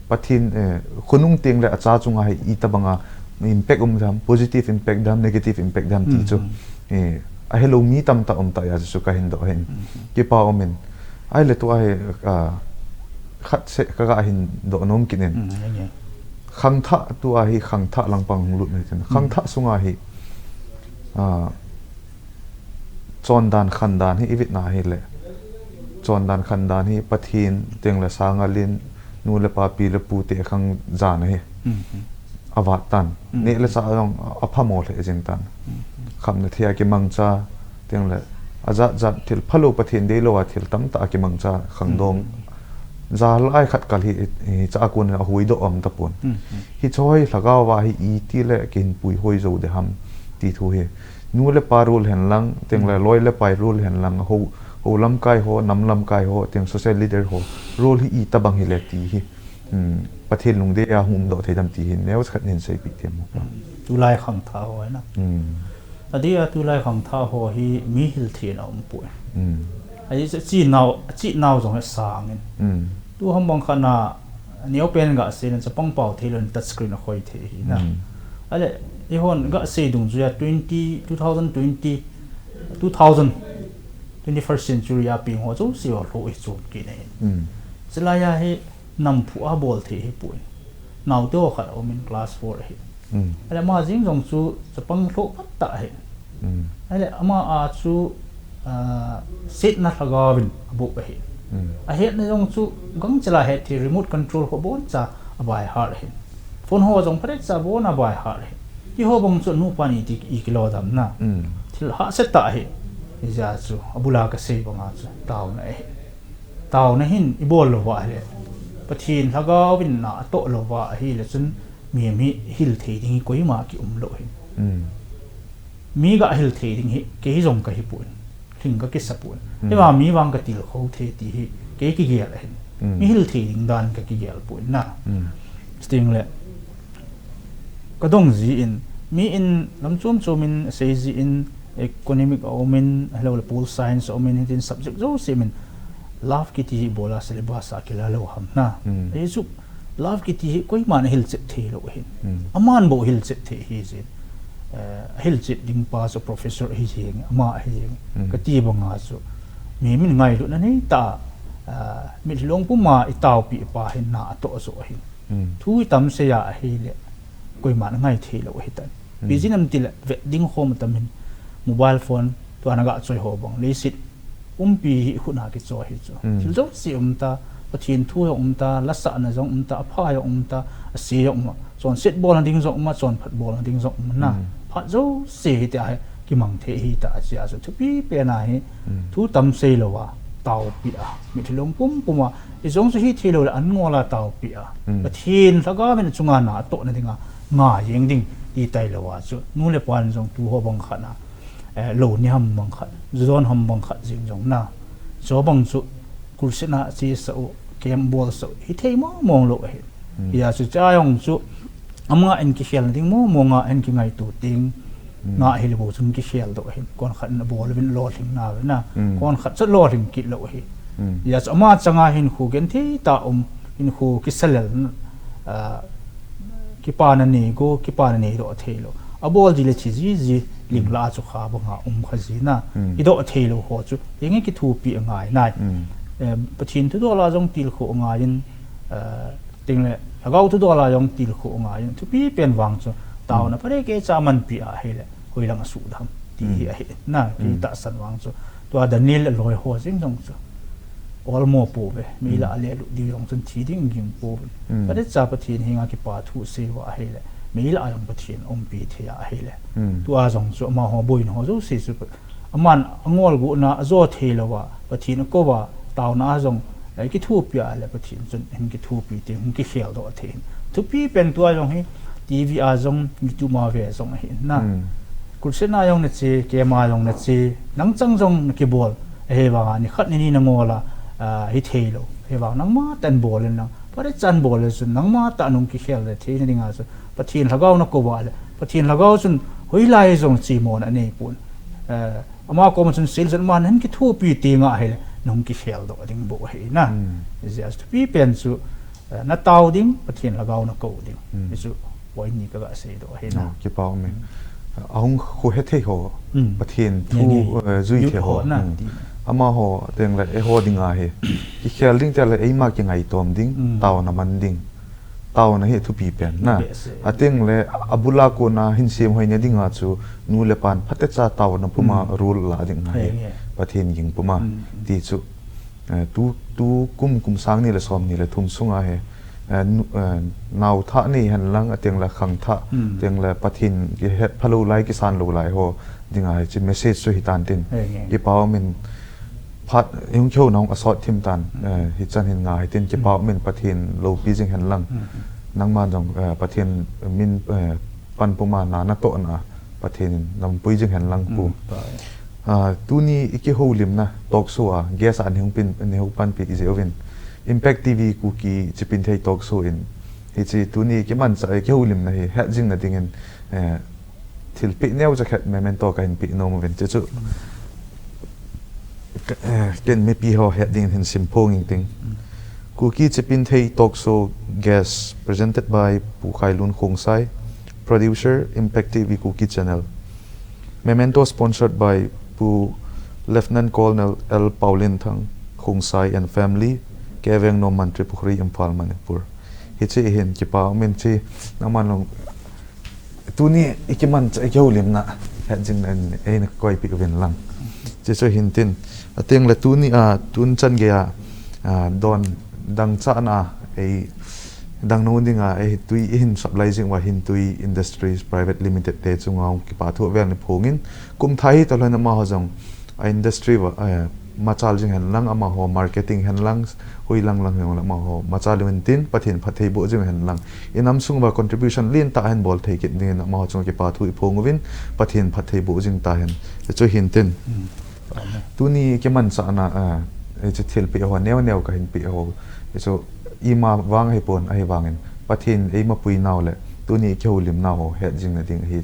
Pathen, khonung tengle acha chunga hi itobanga impact um dem, positive impact dem, negative impact dem ti chu, ahelou mi tamtah umtah jeh a chu kahin doh ahin, kipa umin. Ahile tua hi khat seh kaga hin doh nom kit in, khangthah, tua hi khangthah langpang hung lut hitin, khangthah sunga hi chondan khandan hi ivetna hile, chondan khandan hi Pathen tengle sanga len, nu le pa, pi le pute khang jan ahi. Avat tan, neh le chah jong aphamo lheh jeng tan. Khamna thei a kimangcha, tengle ajat jat thil phalou, Pathen deilouva thil tamtah a kimangcha khangdong jalai khat kal hi, hiche a konin ahuhdoh aum tapon. Hiche ho hi lhagaova hi itile kihin puihoi jou ding ham ti thu hi, nu le pa role hen lang, tengle loi le pai role hen lang, hou, hou lamkai ho, nam lamkai ho, teng social leader ho role hi itobang hile ti hi, Pathen lungdei a hung umdoh thei dem ti hi neokhat nin seipeh tem mo. Tulai khangthah ho na, Adeh a tulai khangthah ho hi mi hil thei na um poi. Hmm. Ahi chu chi nau, chi nau jong he sang in. Hmm. Tu ham bang khat na neo pen ga se na chapang pau thei lon touch screen a khoi thei hi na. Hmm. Ale, i hon ga se dung chu ya twenty, two thousand twenty, two thousand, twenty-first century a ping ho chu si ho lo i chun ki nei. Hmm. Chilai a hi nam phu a bol thei hi poi. Nau te ho khat um in class four hi. Hmm. Ale ma jing jong chu chapang lo pat ta hi. Hmm. Ale ama a chu, ah, set na lhagao vin a buk hi. Hmm. A het na jong chu gang chila het thei remote control ho bon cha a bai har hi. Phone ho jong pare cha bon a bai har hi. Ti ho bang chu nu pa ni ti i kilo dam na. Hmm. Thil ha se ta hi. Ija chu a bula ka sei bang a chu tau na hi. Tauna hin i bol lou va ahile, Pathen lhagao vin na a toh lou va ahile chun mi, mi hil thei ding hi koima ki um lou hin. Hmm. Mi ga hil thei ding hi, kei hi jong ka hi pon, hing ka kisa pon. Hmm. Hiva mi vang ka til kho thei ti hi, kei ki gel ahin. Hmm. Mi hil thei ding dan ka ki gel pon na. Hmm. Sting le, ka dong ji in, mi in lam chom chom in sei ji in, economic a um in, hello le pol science a um in, hitin subject jouse min love kiti hi bola syllabus a kila lou ham na. Hmm. Ei chu love kiti hi koiman a hil chet thei lou hin. Hmm. Aman bou hil chet thei hi jin. Eh, hil chet ding pa chu professor hi jing, ama hi jing. Hmm. Kati banga chu mi min ngailut na nei ta, ah, mitlhi long puma i taupi pa hin na a toh jo hin. Hmm. Thu i tam sei a ahile, koiman a ngai thei lou ahi tan. Hmm. Pi jin am tile, vet ding khom tam hin, mobile phone, tua na ga choi ho bang, leiset umpi hi i khut na ki cho hi chu. Hmm. Thil jouse um ta, Pathen thu jong um ta, lasah na jong um ta, a pha jong um ta, a se jong um a, chonset bol na ding jong um a, chonphat bol na ding jong um na. Hmm. Phat jouse hi ti a hi, ki mang thei hi ta a chi a chu. Thupi pen a hi, hmm, thu tam sei lou a, taupi a, mitlhi long pum pum a, i jong chu hi thei lou le an ngol a taupi a. Hmm. Pathen lhagao vin chunga na toh na ding a, nga jeng ding ti tai lou a chu. Nu le pa in jong tu ho bang khat na, eh, lou ni ham bang khat, ju don ham bang khat jing jong na. Cho bang chu, crusade na chi sa u, camp bol sa u, hi thei mong mong lou ahi. Hmm. Hia chu cha jong chu, ama in ki khel na ding mong mong a in ki ngaitu ting, hmm, nga hi le bou chun ki khel doh hin, kon khat na bol vin lolhing na ve na, hmm, kon khat chu lolhing kit lou hi. Hmm. Hia chu ama changa hin khu gen thei ta um, hin khu ki sa lel na, ah, kipa na nei go, kipa na nei doh thei lou. A bol ji le chi ji ji, ling, hmm, la chu kha banga um kha ji na, hmm, i doh thei lou ho chu, eng e ki thupi a ngai nai. Hmm. Eh, Pathen thu doh la jong til khu a ngai in, eh, Ting le, lhagao thu doh la jong til khu a ngai in, thupi pen vang chu, tauna, hmm, pare ke cha man pi a hile, hoi lang a su dam, ti, hmm, hi ahi, na, ki, hmm, tahsan vang chu. Tua Daniel a loi ho jing jong chu. Ol mo po ve, mi, hmm, la le lu di jong chun thi ding ging po ve. Hmm. Pare cha Pathen hinga kipa thu sei va ahile, mi la jong Pathen umpi thei ahile. Hmm. Tua jong chu, ama ho boina ho jouse chu, Aman a ngol gu na a jo thei lou a, Pathen a kou a, tauna a jong, eh, ki thupi a le Pathen chun, hin ki thupi te, hin ki khel doh thei hin. Thupi pen tua jong hi, T V a jong, YouTube a ve jong ahi na. Hmm. Crusade na jong na che, camp a jong na che, nang chang jong na ki bol, ahi vang a, ni khat ni ni na ngol a, ah, hi thei lou, ahi vang nangma tah in bol in lang, pare chan bol le chun, nangma tah nung ki khel le thei na ding a chun, Pathen lhagao na kou a le, Pathen lhagao chun, hoilai jong chi mo na nei pon. Eh, Ama koma chun sel chun ama hin ki thupi ti nga hile, nung ki khel doh ding bou ahi na. Hmm. Jia chu thupi pen chu, eh, na tao ding, Pathen lhagao na kou ding. Hmm. Hi chu, point ni ka ga sei doh ahi na. Oh, kipa um e. Hmm. Ahung khu he thei ho, hmm, Pathen thu, nge, nge, eh, jui thei ho na, hmm, ti. Ama ho, teng le, eiho ding ahi. Ki khel ding te le, eima ki ngaitom ding, hmm, tauna man ding. Tauna hi thupi pen na. Behseh. Ateng le, abula kona hin sem hoi na dinga chu, nu le pan phatecha tauna puma, hmm, rule la ding ahi. He, he. Pathen ging puma. Hmm. Ti chu, eh, tu, tu kum, kum sang ni le som ni le thum sunga hi, eh, nu, eh, nau thah nei hen lang, ateng le khang thah, hmm, teng le Pathen kihet phalou lai, kisan lou lai ho dinga hi chu message chu hi tan tin. He, he. Kipa um in, Phat, hung kihou na hung asot thim tan, mm, eh, hichan hin nga hitin kipa, mm, min Pathen loupi jing hen lang. Mm. Nangma jong, eh, Pathen min, eh, pan puma na, na tohna, Pathen in na umpui jing hen lang pu. Mm, pai. Ah, tuni i kihoulimna talk show a, guest a nei hung pin, nei hung panpi kit jeh uvin. Impact T V Kuki Chipinthei talk show in. Hiche tuni kimanchah, eh, kihoulimna hi, het jing na dingin, eh, Thilpeh neo jakhat memento kahin peh nom uvin. Chuchu, eh, ken mipi ho het dingin hin simphong inting. Kuki Chipinthei Talk Show guest presented by Pu Khailun Khongsai, producer Impact T V Kuki Channel. Memento sponsored by Pu Lieutenant Colonel L Paolenthang Khongsai and family, K Veng Nom, Mantripukhri, Imphal, Manipur. Hiche hin kipa umin chi, nangman long tuni ikimanchah ikihoulimna het jing nan eina koipeh uvin lang. Chuchu hintin, ateng le tuni a, tun chan geiya, a, don dangchahna a, ei dangnou dinga, ei tui ihin supply jing uva Hintui Industries Private Limited te chunga kipa thu avel ni phongin, kum thah hi talhon amaho jong a industry uva, eh, machal jing hen lang, amaho marketing hen lang, hoilang lang hen lang amaho machal uvin tin, Pathen phattheiboh jing hen lang. Inam sung uva contribution lentah ahin bol thei kit dingin amaho chunga kipa thu iphong uvin, Pathen phattheiboh jing tahen. Chuchu hintin. Tuni kimanchahna, eh, hiche thilpeh ho neo neo kahin peh ho. Hichu ima vang ahipon, ahivangin Pathen eimapui nau le tuni kihoulimna ho het jing nading ahi.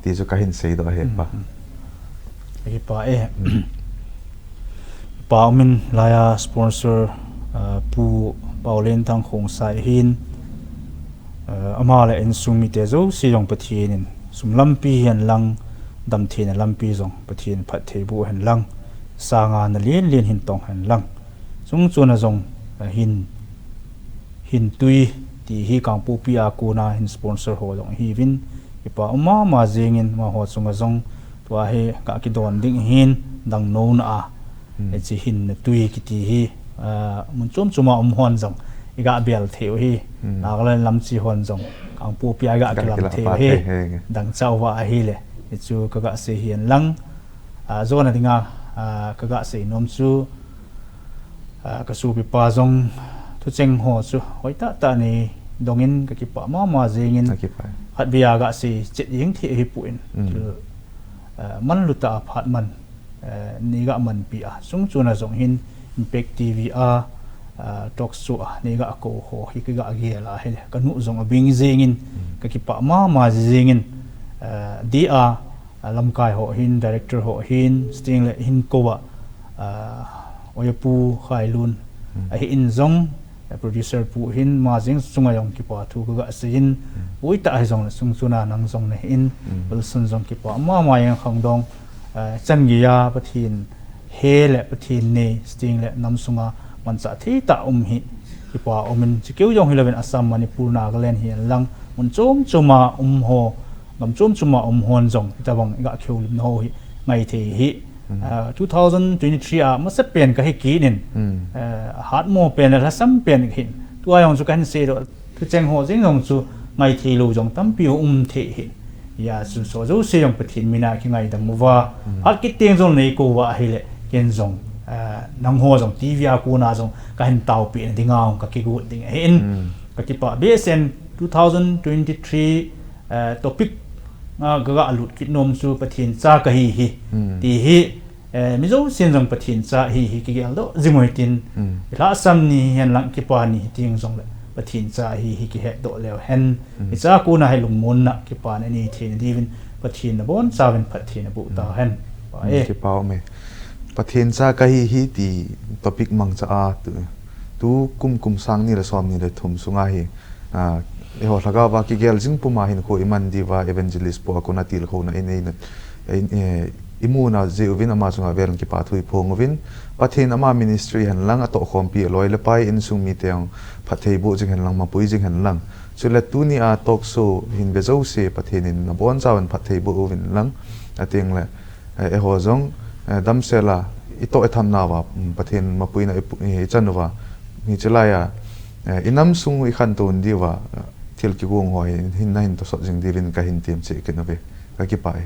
Ti chu kahin seidoh ahi pa. Ahi pa e. Pa umin laiya sponsor, ah, Pu Paolenthang Khongsai hin, ah, ama le insung mite jouse jong Pathen in sum lampi hen lang, damtheina lampi jong Pathen phattheiboh hen lang, sanga na lien lien hin tong hen lang. Chungchon a jong, ah, hin, Hintui ti hi Kangpokpi a kona hin sponsor ho jong hiuvin, kipa um mama jingin amaho chunga jong tua hi kakidon ding hin dangnouna a. Hiche hin tui kiti hi, ah, mun chom choma um hon jong iga bel thei u hi. Nagaland lam chi hon jong Kangpokpi a iga kilam thei u hi. Dangchah uva ahile. Hichu kaga sei hen lang. Ah, jona dinga, ah, kaga sei nom chu, ah, kasopipa jong thucheng ho chu hoitah tah nei dongin kakipah mama jingin. Khatvei a ga sei chet jeng thei ahipon. Chu, ah, manlutah a phat man, ah, nei ga manpi a. Chungchon a jong hin Impact T V a, ah, talk show a nei ga kou ho hi kaga gel a hile. Kanu jong abing jingin kakipah mama jingin, ah, dia a, ah, lamkai ho hin, director ho hin, sting le hin kou a, ah, Oipu Khailun. Ahin jong, ah, producer pu hin, ama jeng chunga jong kipa thu kaga seiyin, hoitah hijongle chungchon a nang jong nahin, Wilson jong kipa mama jeng khangdong, ah, chan geiya Pathen he le Pathen nei, sting le nam sunga manchah thei tah um hi, kipa umin, chukeu jong hilouvin Assam, Manipur, Nagaland hi hen lang, mun chom choma um ho, gam chom choma um hon jong, hitabang iga kihoulimna ho hi, ngai thei hi. Ah, two thousand twenty-three a, masapen kahi kit in, ah, hatmo pen le lhasam pen kahin. Tua jong chu kahin seidoh, thucheng ho jeng jong chu ngai thei lou jong tampi um thei hi. Hijeh chun jouse jong Pathen mina kingaidam uva. Hat kit teng jong nei kou uva ahile, ken jong, ah, nangho jong T V a kona jong kahin taopeh na dinga jong kakigot ding ahin. Kakipah behseh in two thousand twenty-three, eh, topic, ah, kaga lut kit nom chu Pathen cha kahi hi. Ti hi, eh, mi jousen jong Pathen cha ahi hi kigeldoh jing u hitin. Ilhahsam ni hen lang kipa ni hi teng jongle Pathen cha ahi hi kihetdoh leu hen. Hicha kona hi lungmonna kipana inei theina diuvin Pathen nabonchauvin phatthei naboh tahen. Pa e. Kipa ume. Pathen cha kahi hi ti topic mangcha a tu, tu kum kum sang ni le som ni le thum sunga hi, ah, eiho lhagao va kigel jing puma hinkho iman diuva evangelist po a kona tilkhouna inei na, eh, eh, imuna jeh uvin ama chunga vel in kipa thu iphong uvin, Pathen ama ministry hen lang atohkhompi aloi le pai insung mite jong phattheiboh jing hen lang mapui jing hen lang. Chule tuni a talk show hin ve jouse Pathen in nabonchauvin phattheiboh uvin lang. Ateng le, eh, eiho jong, eh, damsel a itoh ithamna uva, mm, Pathen mapuina ipu-, i, ichan uva. Hiche laiya, eh, inam sung ikhantou diuva, eh, thil kigong ho hi hin nahin tosot jing diuvin kahin temcheh kit uve. Kakipah e.